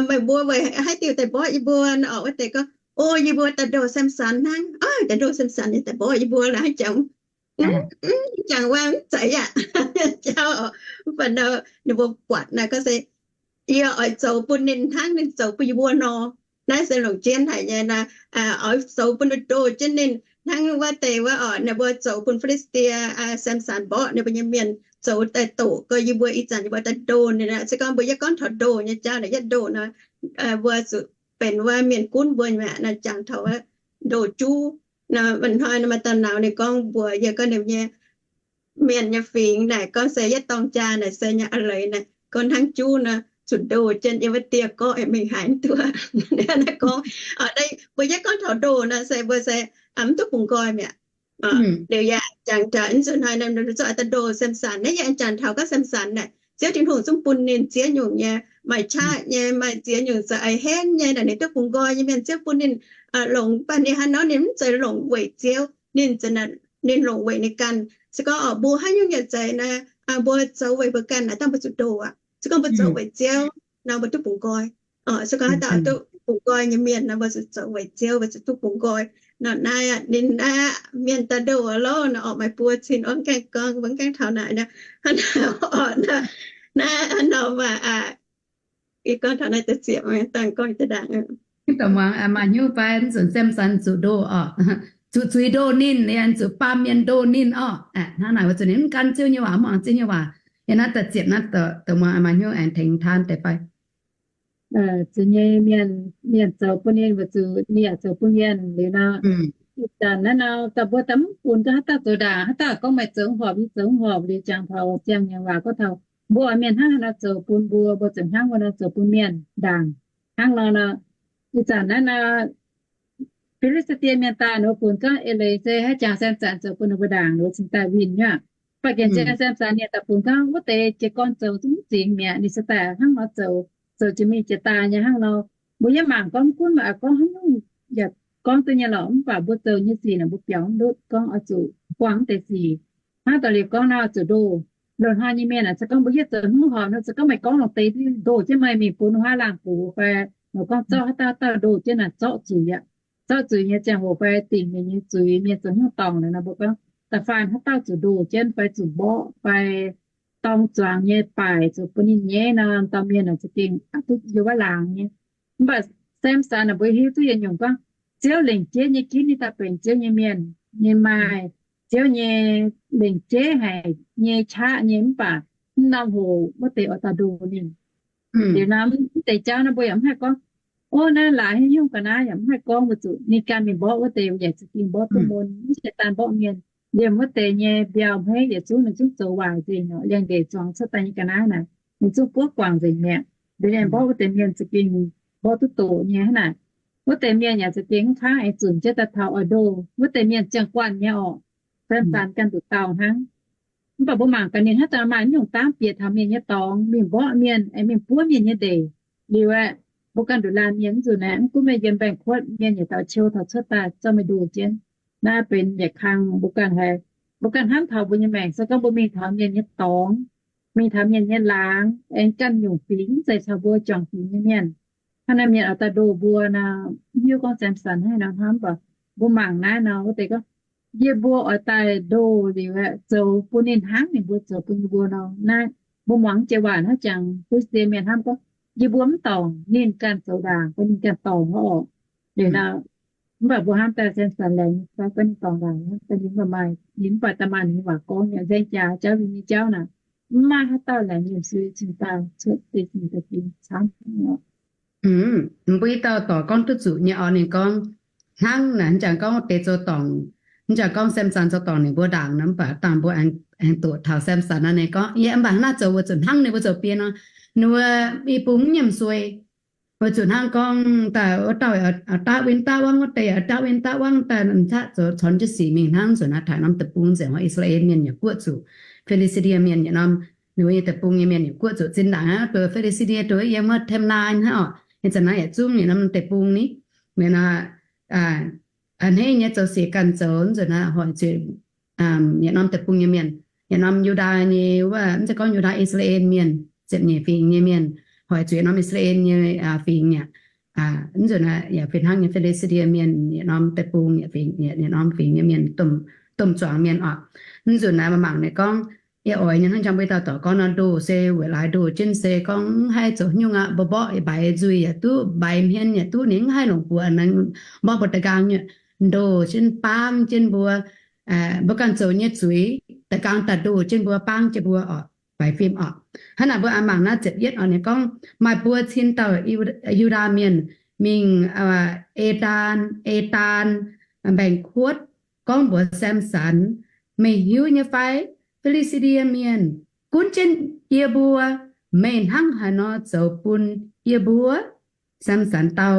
meih mbuo weic haaix diuc daaih mborqv yie mbuo? Naaic orqc, wuov deix gorngv, o, yie mbuo daaih ndoh Samson hnangv. Daaih ndoh Samson nyei daaih mborqv yie mbuo lorqc, haaix jangx, jangx wuov mv zeiz yaac jauv. Mv baac ninh mbuo buatc naaic gorngv se, yie oix zoux bun ninh hnangv ninh zoux bun yie mbuo nor. Naaiv se longc jienv haic nyei naaic, oix zoux bun ndoh jienv ninh hnangv wuov deix wuov orqc, ninh mbuo zoux bun Fi^li^saa^die Samson mborqv ninh mbuo nyei mienh, zoux daaih doqc gorx yie mbuo ih zanc yie mbuo daaih ndoh ninh. Se gorngv mbuo yie gorngv taux ndoh nyei jauv naaic, yietc ndoh nor, mbuo zuqc benx wuov mienh gunv mbuo mi'aqv. Naaiv jangx taux wuov ndoh juv. Hnoi maaih dauh nauz ninh gorngv mbuox yie gorngv ninh nyei mienh nyei fingx naaic gorngv se yietc dorngh jaa naaic se nyei a'leiz naaic gorngv hnangv juv nor, zuqc ndoh jienv yiem wuov dieh gorqv mingh haaix duqv. Gorngv, mbuo yietc gorngv taux ndoh nor se mbuo se mv duqv bungx nqoi mi'aqv. Liuz yaac jangx taux nzunc hnoi ninh mbuo zuqc daaih ndoh Samson naaiv, yie jangx taux gorngv Samson naaic Ziouv Tin-Hungh zungv bun ninh ziex nyungc nyei, maaih qaqv nyei, maaih ziex nyungc za'eix henv nyei naaic, ninh duqv bungx nqoi nyei mienh Ziouv bun ninh longc. Mv baac ninh hnangv nor ninh mv zeiz longc weic Ziouv, ninh, ninh longc weic ninh ganh. Se gorngv orqc mbuo haaix nyungc yaac zeiz naaic, mbuo zoux weic mbuo ganh naaic dangh mbuo zuqc ndoh aqv. Se gorngv mbuo zoux weic Ziouv nor mbuo duqv bungx nqoi. Se gorngv haaix dauh duqv bungx nqoi nyei mienh nor mbuo zuqc zoux weic Ziouv, mbuo zuqc duqv bungx nqoi. Nor naaiv ninh naaiv mienh daaih ndoh loh nor orqc, maaih buo cin orqc, mv gaengh gorngv, mv gaengh taux naaic nor. Orqc, naaiv nor maaih, yie gorngv taux naaiv da'ziepc, dangh gorngv da'ndaangc. Dongh muangx maaih hnyouv fai nzunc Samson zuqc ndoh orqc, zuqc zuiz ndoh ninh, zuqc baamh mienh ndoh ninh orqc. Hnangv naaic weic zuqc ninh mv gan Ziouv nyei waac, mv muangx Ziouv nyei waac. Yiem naaiv da'ziepc naaiv dongh muangx maaih hnyouv aengx tengx taan deix fai? Zuqc nyei mienh, mienh zoux bun ninh, weic zuqc ninh yaac zoux bun mienh liuz nor. Ih zanc naaiv nor daaih mbuo daaih mv funx duqv haaix dauh zoux ndaangc, haaix dauh gorngv meih zoux mv horpc, yie zoux mv horpc liuz, jangx taux Ziouv nyei waac gorngv taux mbuo mienh hnangv haaix nor zoux bun mbuo, mbuo ziouc hnangv wuov nor zoux bun mienh ndaangc. Hnangv nor nor, ih zanc naaiv nor, Fi^li^saa^die Mienh daaih, ninh mbuo funx gorngv eix leiz se haaix jangx Samson zoux bun ninh mbuo ndaangc, ninh mbuo cingx daaih winh nyei aqv. Mv baac gengh Samson ninh daaih funx gorngv wuov deix jiez gorn zoux zungv mv zingx mi'aqv, ninh se daaih hnangv nor zoux, zoux jiex mingh jiex daaih nyei hnangv nor. Mbuo yie mangc gorngv mv gunv maaih gorngv haaix nyungc yaac gorngv duqv nyei lorqc, mv baac mbuo zoux nyei sic naaic mbuo biaux mv ndutv gorngv oix zuqc buangh mv deix sic. Hnangv daaih liuz gorngv nor zuqc ndoh. Loz-hnoi nyei mienh aeqv, se gorngv mbuo yietv zoux hnyouv horpc nor, se gorngv meih gorngv longc deix ndoh jienv meih mingh bun wuov haaix laangh gox fai meih gorngv zorqv haaix dauh dauh ndoh jienv naaic, zorqv zuiz aqv. Zorqv zuiz nyei ziangh hoc fai dingc mienh nyei zuiz, mienh zoux hnyouv dorngc naaic nor, mbuo gorngv da'faanh haaix dauh zuqc ndoh jienv fai zuqc mborqv fai dorng zuangx nyei baaic zuqc bun ninh nyaiv nor, dauh mienh naaic za'gengh duqv yiem wuov laangz nyei. Mv baac Samson naaic mbuo hiuv duqv yietc nyungc gorngv Ziouv lengc jeiv nyei ginv ninh daaih benx Ziouv nyei mienh nyei, maaih Ziouv nyei lengc jeiv haic nyei qaqv nyei, mv baac mv norm hoc wuov deix oix daaih ndoh ninh. Liuz nor mv deix jauv nor mbuo yaac mv haih gorngv, o, naaiv laaix haaix nyungc ga'naaiv yaac mv haih gorngv, weic zuqc ninh ganh mingh mborqv wuov deix yaac za'gengh mborqv duqv mun, mv zeiz daan mborqv mienh. Liemh wuov deix nyei mbiauh hmeiv yietc zungv ninh zungv zoux waaic nzengc, liemh ndeic zuangx cuotv daaih nyei ga'naaiv naaic, ninh zungv buov guangc nzengc mi'aqv. Liuz ninh mborqv wuov deix mienh za'gengh mborqv duqv doqc nyei hnangv naaic. Wuov deix mienh yaac za'gengh mv kangv aengx zunc jienv daaih taux oix ndoh. Wuov deix mienh ziangh guanh nyei orqc, Samson ganh nduqc dauh hnangv. Mv baac mbuo mangc gaax ninh hnangv daaih maaih nyungc dangv bieqc taux mienh nyei dorngx, mingh mborqv mienh, aengx mingh buov mienh nyei ndeic. Liuz aeqv, mbuo ganh nduqc laanh mienh mv nzunc aeqv, mv gunv meih yiem mbaengx-kuotv, mienh yietc dauh qiu taux cuotv daaih zorqv meih ndoh jienv. Naaiv benx yietc kang mbuo ganh haiz, mbuo ganh hnamv taux mbuo nyei maengc se gorngv mbuo mingh taux mienh nyei dorngx, mingh taux mienh nyei laangz, aengx ganh nyungc fingx, mv zeiz caux mbuo juangc fingx nyei mienh. Hnangv naaiv mienh oix daaih ndoh mbuo nor, mv hiuv gorngv Samson hnangv nor hnamv, mv baac mbuo mangc naaiv nor wuov deix gorngv, yie mbuo oix daaih ndoh liuz aeqv, zoux bun ninh hnangv ninh mbuo zoux bun yie mbuo nor. Naaiv mbuo muangx jiex waac hnangv jangx Fi^li^saa^tie Mienh hnamv gorngv, yie mbuo mv dorngc ninh ganh zoux ndaangc, bun ninh ganh dorngc orqc. Liuz nor, mv baac mbuo hnamv daaih Samson laengz nyei fai gorngv ninh dorngc ndaangc, daaih ninh mv baac maaih, ninh mv baac daaih maaih ninh nyei waac gorngv nyei nzaeng jaax jauv, ninh nyei jauv naaic, mv maaih haaix dauh laengz nyei suiv cingx daaih cuotv deix zingh daaih fingx camv. Mbuo i dauh dorc gorngv duqv zuqc nyei orqc, ninh gorngv hnangv naaic, mv jangx gorngv deix zoux dorngc, mv jangx gorngv Samson zoux dorngc ninh mbuo ndaangc nor, mv baac dangh mbuo aengx doqc taux Samson nor, ninh gorngv, yie mv baac hnangv naaiv zoux weic zuqc hnangv ninh mbuo zoux biei nor, ninh mbuo i bung mv nyiemc suei. Weic zuqc hnangv gorngv daaih wuov dauh daav win daav wangv, wuov deix daav win daav wangv daaih, m'zaqv zoux corc jienv sic mingh hnangv nzunc naaiv taaix norm deic-bung nzengc, I^saa^laa^en Mienh yaac guoqv zuqc Fi^li^saa^tie Mienh yietc norm, ninh mbuo nyei deic-bung nyei mienh yaac guoqv zuqc zinh ndaangc aqv, dongh Fi^li^saa^tie dongh yiem wuov Temnaa hnangv orqc, ih zanc naaiv yaac zungv yietc norm deic-bung ni. Liuz nor, a'hneiv nyei zoux sic ganh zoux nzunc naaiv hoic zuqc yietc norm deic-bung nyei mienh, yietc norm Yu^ndaa nyei wuov, mv zeiz gorngv Yu^ndaa, I^saa^laa^en Mienh, ziepc nyeic fingx nyei mienh, hoic zuqc yietc norm I^saa^laa^en nyei fingx aqv. Mv nzunc naaiv yaac fih hnangv nyei Fi^li^saa^tie Mienh yietc norm deic-bung, yietc norm fingx nyei mienh, domh zuangx mienh orqc. Mv nzunc naaiv maaih mangc ninh gorngv, yie oix nyei hnangv jangx mbuo dauh dorc gorngv nor, ndoh se weic laaix ndoh jienv se gorngv mv haih zoux nyungc aqv, mbuo mborqv mbaix nzuih yaac duqv, mbaix hmien yaac duqv, ninh mv haih longc buoz mborqv mbuo da'nqaang nyei. Ndoh jienv baang jienv mbuo, mbuo ganh zoux nyei zuiz, da'nqaang daaih ndoh jienv mbuo, baang jienv mbuo orqc, faix fim orqc. Hnangv naaic mbuo mangc naaiv ziepc yietv orqc, ninh gorngv, maaih buo cin dauh Yu^ndaa Mienh mingh Etaan, Etaan mbaengx-kuotv, gorngv mbuox Samson, meih hiuv nyei fai, Fi^li^saa^tie Mienh gunv jienv yie mbuo, meih hnangv haaix nor zoux bun yie mbuo? Samson dau,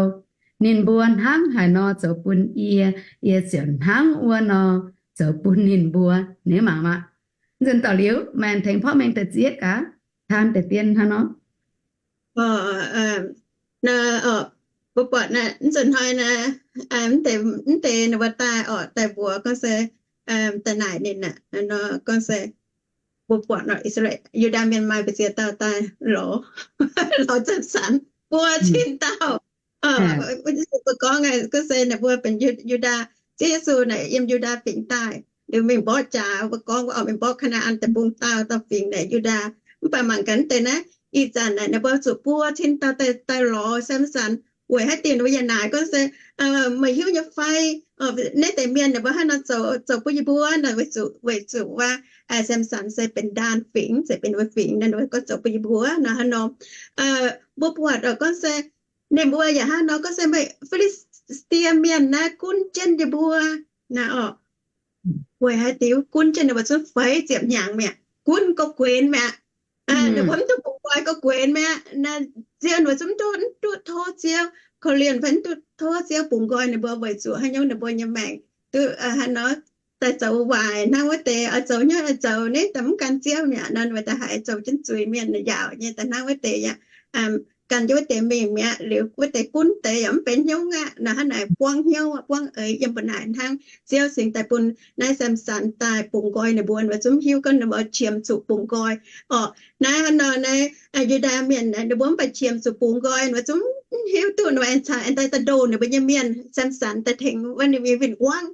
ninh mbuo hnangv haaix nor zoux bun yie, yie ziouc hnangv wuov nor zoux bun ninh mbuo. Ninh mangc maah, nzunc daaih liuz maaih tengx porv mengh deix zieqv gaax, taan deix dien hnangv nor. Mbuo buatc naaiv nzunc hnoi naaiv, mv deix ninh mbuo daaih orqc, daaih mbuox gorngv se, daaih naaic ninh aqv nor gorngv se, mbuo buatc nor, I^saa^laa^en, Yu^ndaa Mienh maaih mbu'ziex dauh daaih lorz, lorz Samson, buo cin dauh. Mbuo gorngv gorngv se ninh mbuo benx Yu^ndaa, Ziouv Yesu naaic yiem Yu^ndaa Fingx daaih, liuz mingh mborqv jaax, mbuo gorngv mbuo oix mingh mborqv Kaa^naa^an Deic-Bung daauh, dauh fingx naaic Yu^ndaa. Mv baac mangc gaax deix naaiv, ih zanc naaic ninh mbuo zuqc buo cin dauh daaih, daaih lorz Samson, weic haaix diuc ninh mbuo yaac naaic gorngv se, meih hiuv nyei fai, naaiv deix mienh ninh mbuo hnangv nor zoux, zoux bun yie mbuo nor, weic zuqc, weic zuqc wuov, Samson se benx ndaanh fingx, se benx wuov fingx nor, ninh mbuo gorngv zoux bun yie mbuo nor hnangv nor. Mbuo buatc orqc gorngv se, ninh mbuo yaac hnangv nor gorngv se meih Fi^li^saa^tie Mienh naaiv gunv jienv yie mbuo naaic orqc. Weic haaix diuc gunv jienv ninh mbuo zungv feix ziepc hnyangx mi'aqv, gunv gorqv-guenx mi'aqv. Ninh mbuo mv duqv bungx nqoi gorqv-guenx mi'aqv. Naaiv Ziouv ninh mbuo zungv mv duqv, mv duqv tov Ziouv korv-lienh fai mv duqv tov Ziouv bungx nqoi ninh mbuo weic zuqc haaix nyungc ninh mbuo nyei maengc duqv hnangv nor daaih zoux waaic hnangv wuov deix, oix zoux hnyouv oix zoux naaiv daaih mv gan Ziouv mi'aqv nor, ninh mbuo daaih haiz zoux jienv zuiz mienh yaauc nyei daaih hnangv wuov deix yaac gan jienv wuov deix mingh mi'aqv. Liuz wuov deix gunv deix yaac mv benx hnyouv aqv nor, hnangv naaic buangv hnyouv, buangv eix yiem mbu'naaic hnangv. Ziouv cingx daaih bun naaiv Samson daaih bungx nqoi ninh mbuo, ninh mbuo zungv mv hiuv gorngv ninh mbuo qiemx zuqc bungx nqoi orqc. Naaiv hnangv nor naaiv Yu^ndaa Mienh ninh mbuo mv baac qiemx zuqc bungx nqoi, ninh mbuo zungv mv hiuv duqv ninh mbuo aengx caux aengx daaih, daaih ndoh ninh mbuo nyei mienh. Samson daaih tengx wuov ninh mbuo win-wangv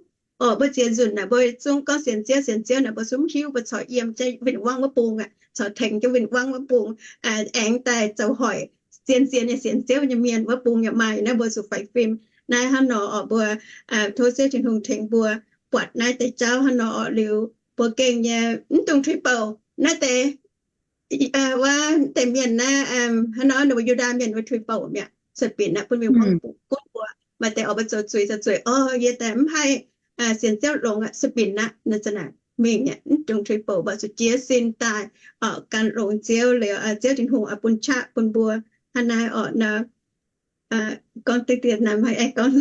orqc. Mbuo ziex nzunc naaic mbuo zungv gorngv sienx Ziouv, sienx Ziouv naaic mbuo zungv mv hiuv mbuo corc yiem jienv win-wangv wuov bung aqv, corc tengx jienv win-wangv wuov bung, aengx daaih zoux hoic zien-zien nyei sienx Ziouv nyei mienh wuov bung yaac maaih naaiv mbuo zuqc faix fim. Naaiv hnangv nor orqc, mbuo tov Ziouv Tin-Hungh tengx mbuo buatc naaiv deix jauv hnangv nor orqc. Liuz mbuo gengh nyei mv dungx tuix bouc naaiv deix wuov deix mienh naaiv, hnangv nor ninh mbuo Yu^ndaa Mienh mbuo tuix bouc mi'aqv, cuotv binc naaiv bun mienh gunv mbuo, maaih deix orqc mbuo zoux zuiz zoux zuiz orqc, yie daaih mv haih sienx Ziouv longx aqv, se binc aqv, naaiv zanc naaic mingh mv dungx triple, mbuo zuqc jiez sin daaih oc, gan longx Ziouv liuz, Ziouv Tin-Hungh oix bun qaqv bun mbuo. Hnangv naaiv oc, gorngv duqv dien naaiv, gorngv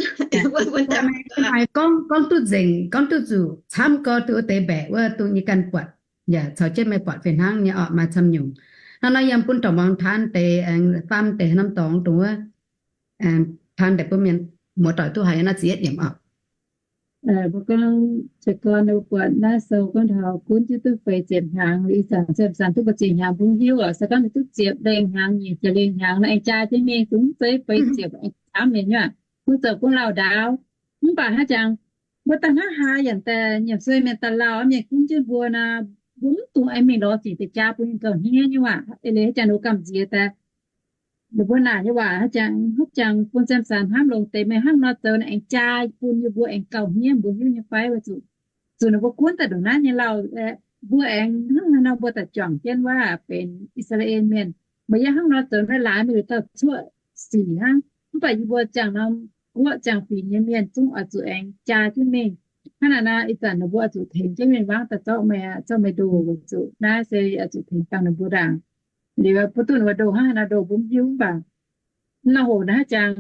duqv nzengc, gorngv duqv zuqc camv gau, duqv wuov deix mbaeqc wuov, dongh yie ganh buatc yaac caux jienv meih buatc fih hnangv nyei oc, maaih camv nyungc. Hnangv nor yiem bun dorngx muangx taan deix, aengx faam deix haaix norm dorngx dongh wuov, taan deix bun mienh muoz-doic duqv haiz naaiv ziepc yietv yiemc oc. Mbuo gorngv se gorn buatc naaiv sou gorngv taux gunv jienv duqv feix ziepc hnyangx, ih zanc Samson duqv mbu'ziex hnyangx mbuo mv hiuv oc. Se gorngv ninh duqv ziepc lengh hnyangx, nyic ziepc lengh hnyangx nor, aengx jaa jienv mingh dungx zeiv feix ziepc aengx camv mienh nyuoqc, gunv zoux gunv lauh ndaauv. Mv baac hnangv jangx, mbuo daaih hnangv haaix yaac daaih nyiemc sueih mienh daaih lauh mienh gunv jienv mbuo nor, mbuo mv dungx aengx mingh lorz ziqc deix jaa bun ninh gauh hniev nyei waac. Eix leiz hnangv jangx ninh mbuo gamh nziex daaih, ninh mbuo naaic nyei waac hnangv jangx, hnangv jangx bun Samson hnamv longx deix, meih hnangv nor zoux aengx jaa bun yie mbuo aengx gauh hniev, mbuo hiuv nyei fai? Weic zuqc, zuqc ninh mbuo gunv daaih ndongc naaiv nyei lauh, mbuo aengx hnangv haaix nor mbuo daaih juangc jienv waac benx I^saa^laa^en Mienh. Meih yie hnangv nor zoux naaiv laaix mingh dauh cuoqv sic hnangv. Mv baac yie mbuo ziangh norm guoqv ziangh fingx nyei mienh zungv oix zuqc aengx jaa jienv mingh. Hnangv naaic nor, ih zanc ninh mbuo oix zuqc tengx jienv mienh wangv daaih zorqv meih, zorqv meih ndoh. Weic zuqc naaiv se oix zuqc tengx dangh ninh mbuo ndaangc. Liuz mbuo duqv ninh mbuo ndoh hnangv haaix nor ndoh mbuo mv hiuv, mv baac mv nor hoc naaiv jangx,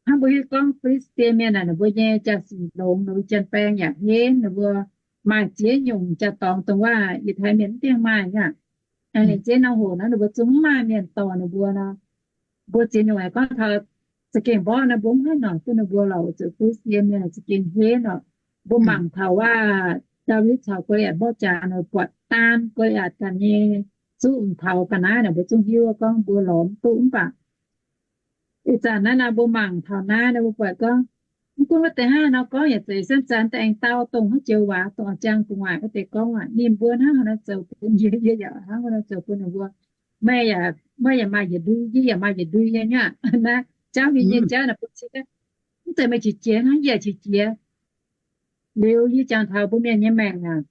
hnangv mbuo hiuv gorngv Fi^li^saa^die Mienh naaic, ninh mbuo nyei jaa-sic longx, ninh mbuo janx-baeng yaac henv, ninh mbuo maaih ziex nyungc jaa-dorngx dongh waac Yiutai Mienh mv dingh maaih aqv. Ninh ziex norm hoc naaiv ninh mbuo zungv mv maaih mienh dorh ninh mbuo nor, mbuo ziex nyungc aengx gorngv taux za'gengh mborqv nor, mbuo mv haih noic duqv ninh mbuo lorqc. Weic zuqc Fi^li^saa^die Mienh za'gengh henv oc. Mbuo mangc taux waac Ndaawitv caux Go^li^aatc mborqv jaax nor, buatc daan Go^li^aatc ganh nyei zuqv m'taux ga'naaiv naaic, mbuo zungv hiuv gorngv mbuo lorz mv duqv. Mv baac ih zanc naaiv nor mbuo mangc taux naaiv nor, mbuo buatc gorngv, mv gunv wuov deix hnangv nor gorngv yaac zeiz, Samson daaih aengx dau dongh haaix joux waac, dongh a'jang gu'nguaaic wuov deix gorngv aac, ninh mbuo hnangv haaix nor zoux bun yie, yie yaac hnangv haaix nor zoux bun ninh mbuo. Meih yaac, meih yaac maaih yietc ndui, yie yaac maaih yietc ndui nyei nyuoqc. Naaiv jauv, yie nyei jauv naaic bun cing, mv zeiz meih qiex jiez hnangv, yie yaac qiex jiez. Liuz yie jangx taux mbuo mienh nyei maengc aac,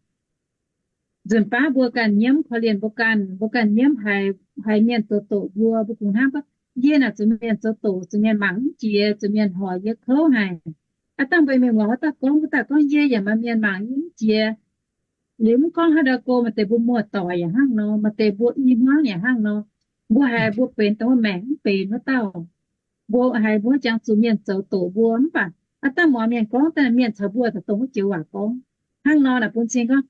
nzunc baav mbuo ganh nyiemv korv-lienh mbuo ganh, mbuo ganh nyiemv haiz, haiz mienh zoux doqc mbuo, mbuo kungx hnamv gorngv, yie naaic zuqc mienh zoux doqc, zuqc mienh mangc mv jiex, zuqc mienh hoic yie kouv haic. Aav dangh mbuo mienh muoz haaix dauh gorngv, wuov dauh gorngv, yie yaac maaih mienh mangc yie mv jiex. Liuz mv gorngv haaix ndau go, maaih deix mbuo muoz-doic yaac hnangv nor, maaih deix mbuo i hmuangv yaac hnangv nor, mbuo haiz mbuo benx dongh wuov maengc mv benx wuov dauh. Mbuo haiz mbuo jangx zuqc mienh zoux doqc mbuo, mv baac aav dangh muangx mienh gorngv daaih, mienh caux mbuo daaih dongh wuov joux waac gorngv. Hnangv nor naaic bun cing gorngv,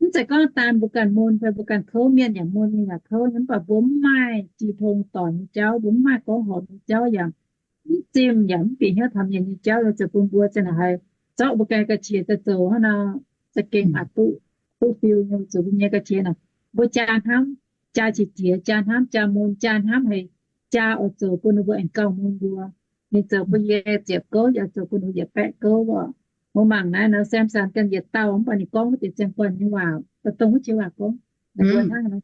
mv zeiz gorngv daan mbuo ganh mun fai mbuo ganh kouv, mienh yaac mun, mienh yaac kouv nyei, mv baac mbuo mv maaih jiex tong doic nyei jauv, mbuo mv maaih gorngv horpc nyei jauv, yaac mv zimh yaac mv bieqc hnyouv taux mienh nyei jauv, zoux bun mbuo ziang naaic haiz zorqv mbuo ganh ga'qiex daaih zoux hnangv nor, za'gengh aqc duqv, duqv fiu nyei. Zuqc mbuo nyei ga'qiex naaic, mbuo jaa hnamv, jaa qiex jiez, jaa hnamv, jaa mun, jaa hnamv haiz jaa oix zoux bun ninh mbuo aengx gauh mun mbuo. Ninh zoux bun yie ziepc gouv, yaac zoux bun ninh mbuo yietc baeqv gouv oc. Mbuo mangc naaiv nor, Samson ganh yietc dauh, mv baac ninh gorngv wuov deix ziangh guanh nyei waac, dongh wuov joux waac gorngv. Ninh mbuo hnangv nor,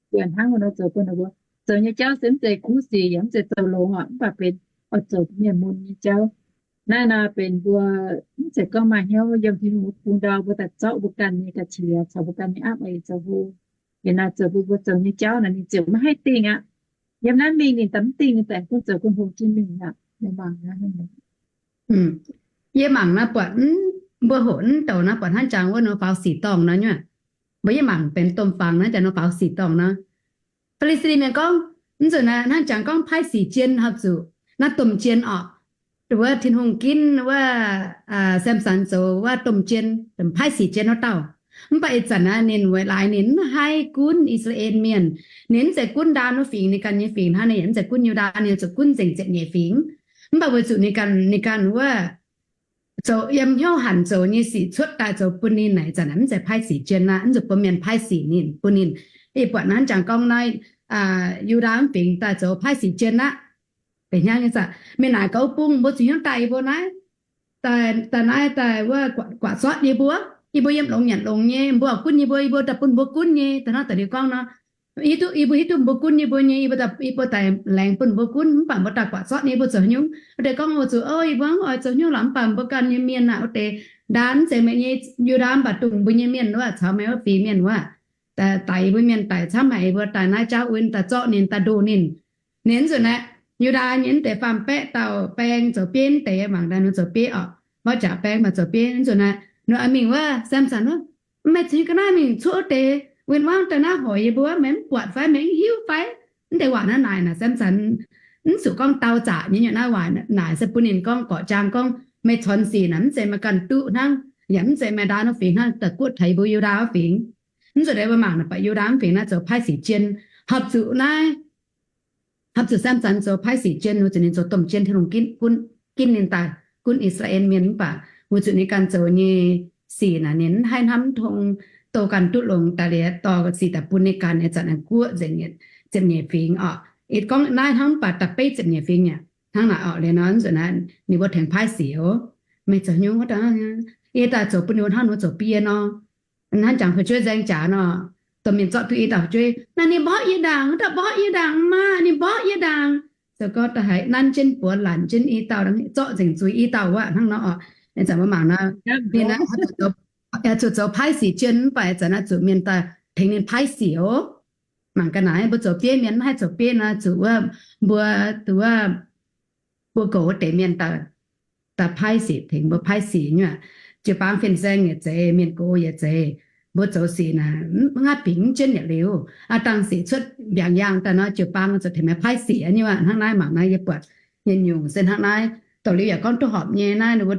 mbuo hnangv nor zoux bun ninh mbuo. Zoux nyei jauv se mv zeiz kuv sic, yaac mv zeiz zoux longx oc, mv baac benx oix zoux bun mienh mun nyei jauv. Naaiv nor benx mbuo mv zeiz gorngv maaih hnyouv yiem Tin-Hungh bung ndau, mbuo daaih zorqv mbuo ganh nyei ga'qiex caux mbuo ganh nyei aapv eix zoux hlo. Yie naaic zoux bun mbuo zoux nyei jauv naaic ninh ziouc maiv haih dingh aqv. Yiem naaiv mingh ninh daaih mv dingh, ninh daaih gunv zoux gunv hlo jienv mingh aqv. Yie mangc naaiv, yie mangc naaiv buatc, mbuo hoqc naaiv douc naaiv buatc hnangv jangx wuov nor faaux sic dorngh nor nyuoqc. Mbuo yie mangc benx domh fangx naaiv jangx nor faaux sic dorngh nor. Fi^li^saa^die Mienh gorngv, mv zuqc naaiv hnangv jangx gorngv paaiv sic jien horpc zuqc naaiv domh jien orqc. Wuov Tin-Hungh ginv wuov Samson zoux wuov domh jien, paaiv sic jien wuov dauh. Mv baac ih zanc naaiv ninh weic laaix ninh mv haih gunv I^saa^laa^en Mienh. Ninh mv zeiz gunv ndaam wuov fingx, ninh ganh nyei fingx hnangv, ninh yaac mv zeiz gunv Yu^ndaa, ninh zuqc gunv nzengc ziepc nyeic fingx. Mv baac weic zuqc ninh ganh, ninh ganh wuov zoux yiem hnyouv hanc zoux nyei sic cuotv daaih zoux bun ninh naaic, ih zanc naaiv mv zeiz paaiv sic jien aqv, mv zuqc bun mienh paaiv sic ninh, bun ninh. Ih buatc naaiv jangx gorngv naaiv, Yu^ndaa mv fingx daaih zoux paaiv sic jien aqv. Deix hnyangx nyei zaqc, mienh naaic gauh bung mbuo zuqc hnyouv daaih yie mbuo naaiv, daaih naaiv daaih wuov guatc zorqv yie mbuo. Yie mbuo yiem longx nyanc longx nyei, mbuo gunv yie mbuo, yie mbuo daaih bun mbuo gunv nyei. Da'hnangv daaih liuz gorngv nor, yie duqv, yie mbuo hiuv duqv mbuo gunv yie mbuo nyei, yie mbuo daaih, yie mbuo daaih laengz bun mbuo gunv, mv baac mbuo daaih guatc zorqv nyei, mbuo zoux haaix nyungc? Wuov deix gorngv, oix zuqc, o, yie mbuo oix zoux haaix nyungc lorqc, mv baac mbuo ganh nyei mienh aqv. Wuov deix ndaam mv zeiz meih nyei, Yu^ndaa mv baac dongh mbuo nyei mienh wuov, caux meih wuov fingx mienh wuov, daic yie mbuo mienh daic camv haic, yie mbuo daaih naaiv jaauv win daaih zorqv ninh, daaih ndoh ninh. Ninh zuqc naaiv, Yu^ndaa nyei mv deix faam-baeqv dauh baeng zoux bieiv mv deix, mangc daaih ninh zoux bieiv orqc. Orqv jaax baeng maaih zoux bieiv nzunc naaiv, nor mingh wuov Samson wuov, meih cingx ga'naaiv mingh cuotv deix win-wangv daaih naaiv hoic yie mbuo, meih mv buatc fai meih mv hiuv fai? Mv deix waac naaiv naaic naaic Samson mv zuqc gorngv dau zaqc nyei. Nyuoqc naaiv waac naaic se bun ninh gorngv gorqv-jaang gorngv meih corn sic naaic mv zeiz meih ganh duqv hnangv, yaac mv zeiz meih ndaam wuov fingx hnangv, da'guoqv taux yie mbuo Yu^ndaa wuov fingx. Mv zuqc deix mbuo mangc naaic, buatc Yu^ndaa wuov fingx naaiv zoux paaiv sic jien, horpc zuqc naaiv horpc zuqc Samson zoux paaiv sic jien, weic zuqc ninh zoux domh jien, Tin-Hungh gunv, gunv ninh daaih, gunv I^saa^laa^en Mienh mv baac weic zuqc ninh ganh zoux nyei sic naaic ninh mv haih hnamv tong, douh ganh duqv longx daaih liuz dorh sic daaih bun ninh ganh nyei zanc naaiv guoqv nzengc ziepc nyeic fingx orqc. Ih gorngv naaiv hnangv mv baac da'beiv ziepc nyeic fingx yaac hnangv naaic orqc. Liuz nor nzunc naaiv ninh mbuo tengx paaiv sic oc. Meih zoux hnyouv wuov, yie daaih zoux bun ninh mbuo hnangv ninh mbuo zoux biev nor. Hnangv jangx fu'jueiv nzaeng jaax nor, domh mienh zorqv duqv i dauh fu'jueiv naaic, ninh mborqv yie ndaangc, wuov dauh mborqv yie ndaangc maah, ninh mborqv yie ndaangc. Zoux gorngv da'haiz nanv jienv buoz lanc jienv i dauh, zorqv nzengc zuiz i dauh wuov hnangv nor orqc. Ih zanc mbuo mangc nor, ninh naaiv zuqc zoux paaiv sic jien mv baac ih zanc naaiv zuqc mienh daaih tengx ninh paaiv sic oc. Mangc ga'naaiv mbuo zoux bieiv mienh mv haih zoux bieiv nor, zuqc wuov mbuo, duqv wuov mbuo goux wuov deix mienh daaih, daaih paaiv sic, tengx mbuo paaiv sic nyuoqc. Jiu-baang fin-saeng yietc zeiz, mienh gox yietc zeiz, mbuo zoux sic naaic mv ngaatv bingx mv jienv yietc liuz. Aav dangh sic cuotv mbiaangx yaangh daaih nor, jiu-baang zuqc tengx meih paaiv sic nyei aqv. Hnangv naaiv mangc naaiv yie buatc nyei nyungc se hnangv naaiv. Doz-liuz yaac gorngv duqv horpc nyei naaiv, ninh mbuo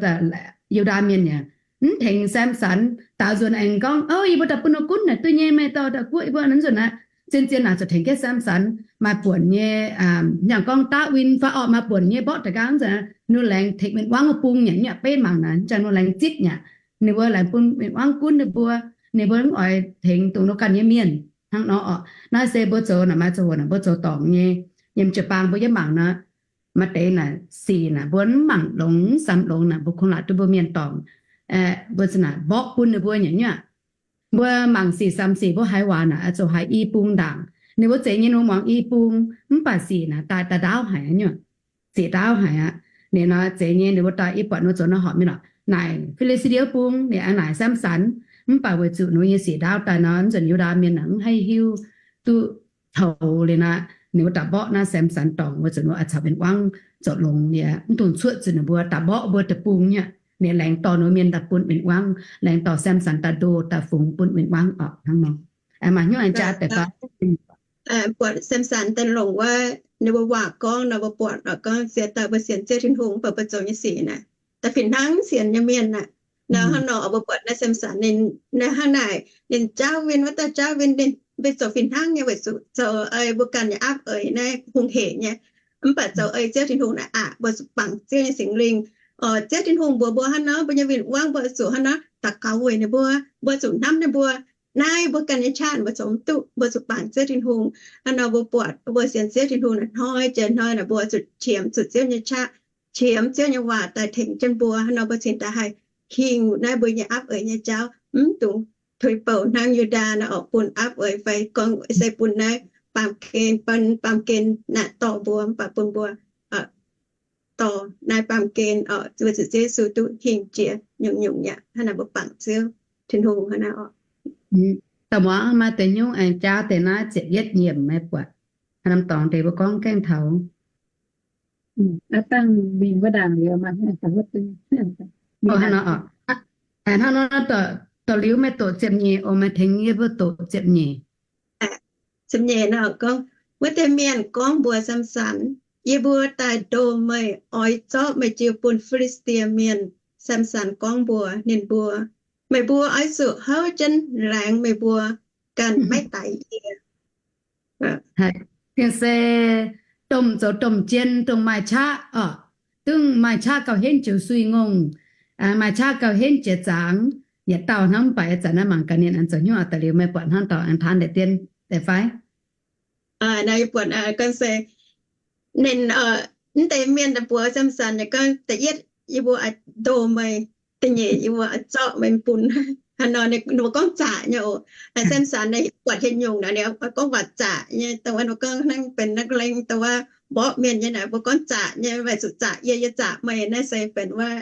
Yu^ndaa mienh yaac mv tengx Samson. Daaux nzunc aengx gorngv, o, yie mbuo daaih bun ninh gunv naaic duqv nyei, meih dorh daaih guoqv yie mbuo nzunc naaiv. Zien-zien naaic zuqc tengx jienv Samson maaih buonc nyei, hnyangx gorngv daav win fai orqc, maaih buonc nyei mborqv da'nqaang nzunc, ninh laengz tengx win-wangv bung nyanc nyuoqc beiv mangc naaic, jangx ninh laengz zipv nyaqc. Ninh mbuo laengz bun win-wangv gunv ninh mbuo, ninh mbuo mv oix tengx dongh ninh ganh nyei mienh hnangv nor orqc. Naaiv se mbuo zoux naaic maaih zoux hoc naaic mbuo zoux dorngc nyei. Yiem jiu-baang mbuo yiem mangc nor, maaih deix naaic sic naaic mbuo mv mangc longx, mv samx longx naaic mbuo kungx laatc duqv mbuo mienh dorngc. Mbuo naaic mborqv bun ninh mbuo nyei nyuoqc. Mbuo mangc sic samx sic mbuo haiz waac naaic oix zuqc haiz i bung ndaangc. Ninh mbuo zeiz nyei nor muangx i bung, mv baac sic naaic daaih daaih ndaauv haic nyuoqc. Sic ndaauv haic aqv. Ninh nor zeiz nyei ninh mbuo daaih, yie buatc ninh mbuo zoux nor horpc mingh lorqc. Naaic Fi^li^saa^die Bung ninh aengx naaic Samson, mv baac weic zuqc ninh mbuo nyei sic ndaauv daaih nor, nzunc Yu^ndaa mienh naaic mv haih hiuv duqv toux liuz naaic, ninh mbuo daaih mborqv naaiv Samson dorngc weic zuqc ninh mbuo oix caux win-wangv zoux longx liuz, mv dungx cuotv zuqc ninh mbuo daaih mborqv mbuo deic-bung nyei. Ninh laengz dorh ninh mbuo mienh daaih bun win-wangv, laengz dorh Samson daaih ndoh daaih fungx bun win-wangv orqc hnangv nor. Maaih hnyouv aengx jaa deix fai? Buatc Samson daaih longc wuov ninh mbuo waac gorngv nor, mbuo buatc oc, gorngv siex dauh mbuo sienx Ziouv Tin-Hungh mv baac mbuo zoux nyei sic naaic da'fih hnangv sienx nyei mienh aqv. Nor hnangv nor oc, mbuo buatc naaiv Samson ninh hnangv naaic, ninh jaauv win, wuov dauh jaauv win ninh mbuo zoux fih hnangv nyei weic zuqc zoux ei mbuo ganh nyei aapv eix naaiv hungh heic nyei. Mv baac zoux ei Ziouv Tin-Hungh naaic aqc, mbuo zuqc bangc Ziouv nyei Singx Lingh. Ziouv Tin-Hungh mbuox mbuo hnangv nor, mbuo nyei win-wangv mbuo zuqc hnangv nor daux gaux weic ninh mbuo, mbuo zuqc hnamv ninh mbuo. Naaiv mbuo ganh nyei qaqv mbuo zoux mv duqv, mbuo zuqc bangc Ziouv Tin-Hungh. Hnangv nor mbuo buatc mbuo sienx Ziouv Tin-Hungh naaic hnoi jiex hnoi naaic mbuo zuqc qiemx zuqc Ziouv nyei qaqv, qiemx Ziouv nyei waac daaih tengx jienv mbuo. Hnangv nor mbuo cingx daaih haih hingh naaiv mbuo nyei aapv eix nyei jauv, mv dungx tuix bouc hnangv Yu^ndaa naaic oc, bun aapv eix fai gorngv se bun naaiv baamh gen, bun baamh gen naaic dorh mbuo, mv baac bun mbuo dorh naaiv baamh gen oc, weic zuqc Ziouv Yesu duqv hingh jiex nyungc-nyungc yaac hnangv naaic mbuo bangc Ziouv Tin-Hungh hnangv naaiv oc. Dauh muangx maaih deix nyungc aengx jaa deix naaiv ziepc yietv nyiemc meih buatc haaix norm dorngx deix mbuo gorngv gaengh taux. Hnangv nor, hnangv nor, dorh liuz meih doqc ziepc nyeic oc, meih tengx yie mbuo doqc ziepc nyeic. Ziepc nyeic nor gorngv, wuov deix mienh gorngv mbuox Samson, yie mbuo daaih ndoh meih, oix zorqv meih jiu bun Fi^li^saa^die Mienh. Samson gorngv mbuox ninh mbuo, meih mbuo oix zuqc houv jienv laengz meih mbuo, ganh maiv daix yie. Gengh se domh zoux domh jien, dongh maaih qaqv oc, dongh maaih qaqv gauh henv joux sui ngongh, maaih qaqv gauh henv jiex zaangc, yietc dauh hnangv. Mv baac ih zanc naaiv mangc gaax ninh aengx zoux hnyouv oc. Da'liuz meih buatc hnangv dorngx aengx taan deix dien deix fai? Naaiv yie buatc gorngv se ninh, mv deix mienh daaih mbuox Samson nyei gorngv, da'yietv yie mbuo oix ndoh meih, da'nyeic yie mbuo oix zorqv meih bun. Hnangv nor ninh mbuo gorngv zaqc nyei oc. Samson naaiv buatc hieh nyungc naaic ninh gorngv waac zaqc nyei, dongh wuov ninh mbuo gorngv hnangv benx นักเลง, dongh wuov mborqv mienh nyei naaic mbuo gorngv zaqc nyei, weic zuqc zaqc yie, yie zaqc meih. Naaiv se benx wuov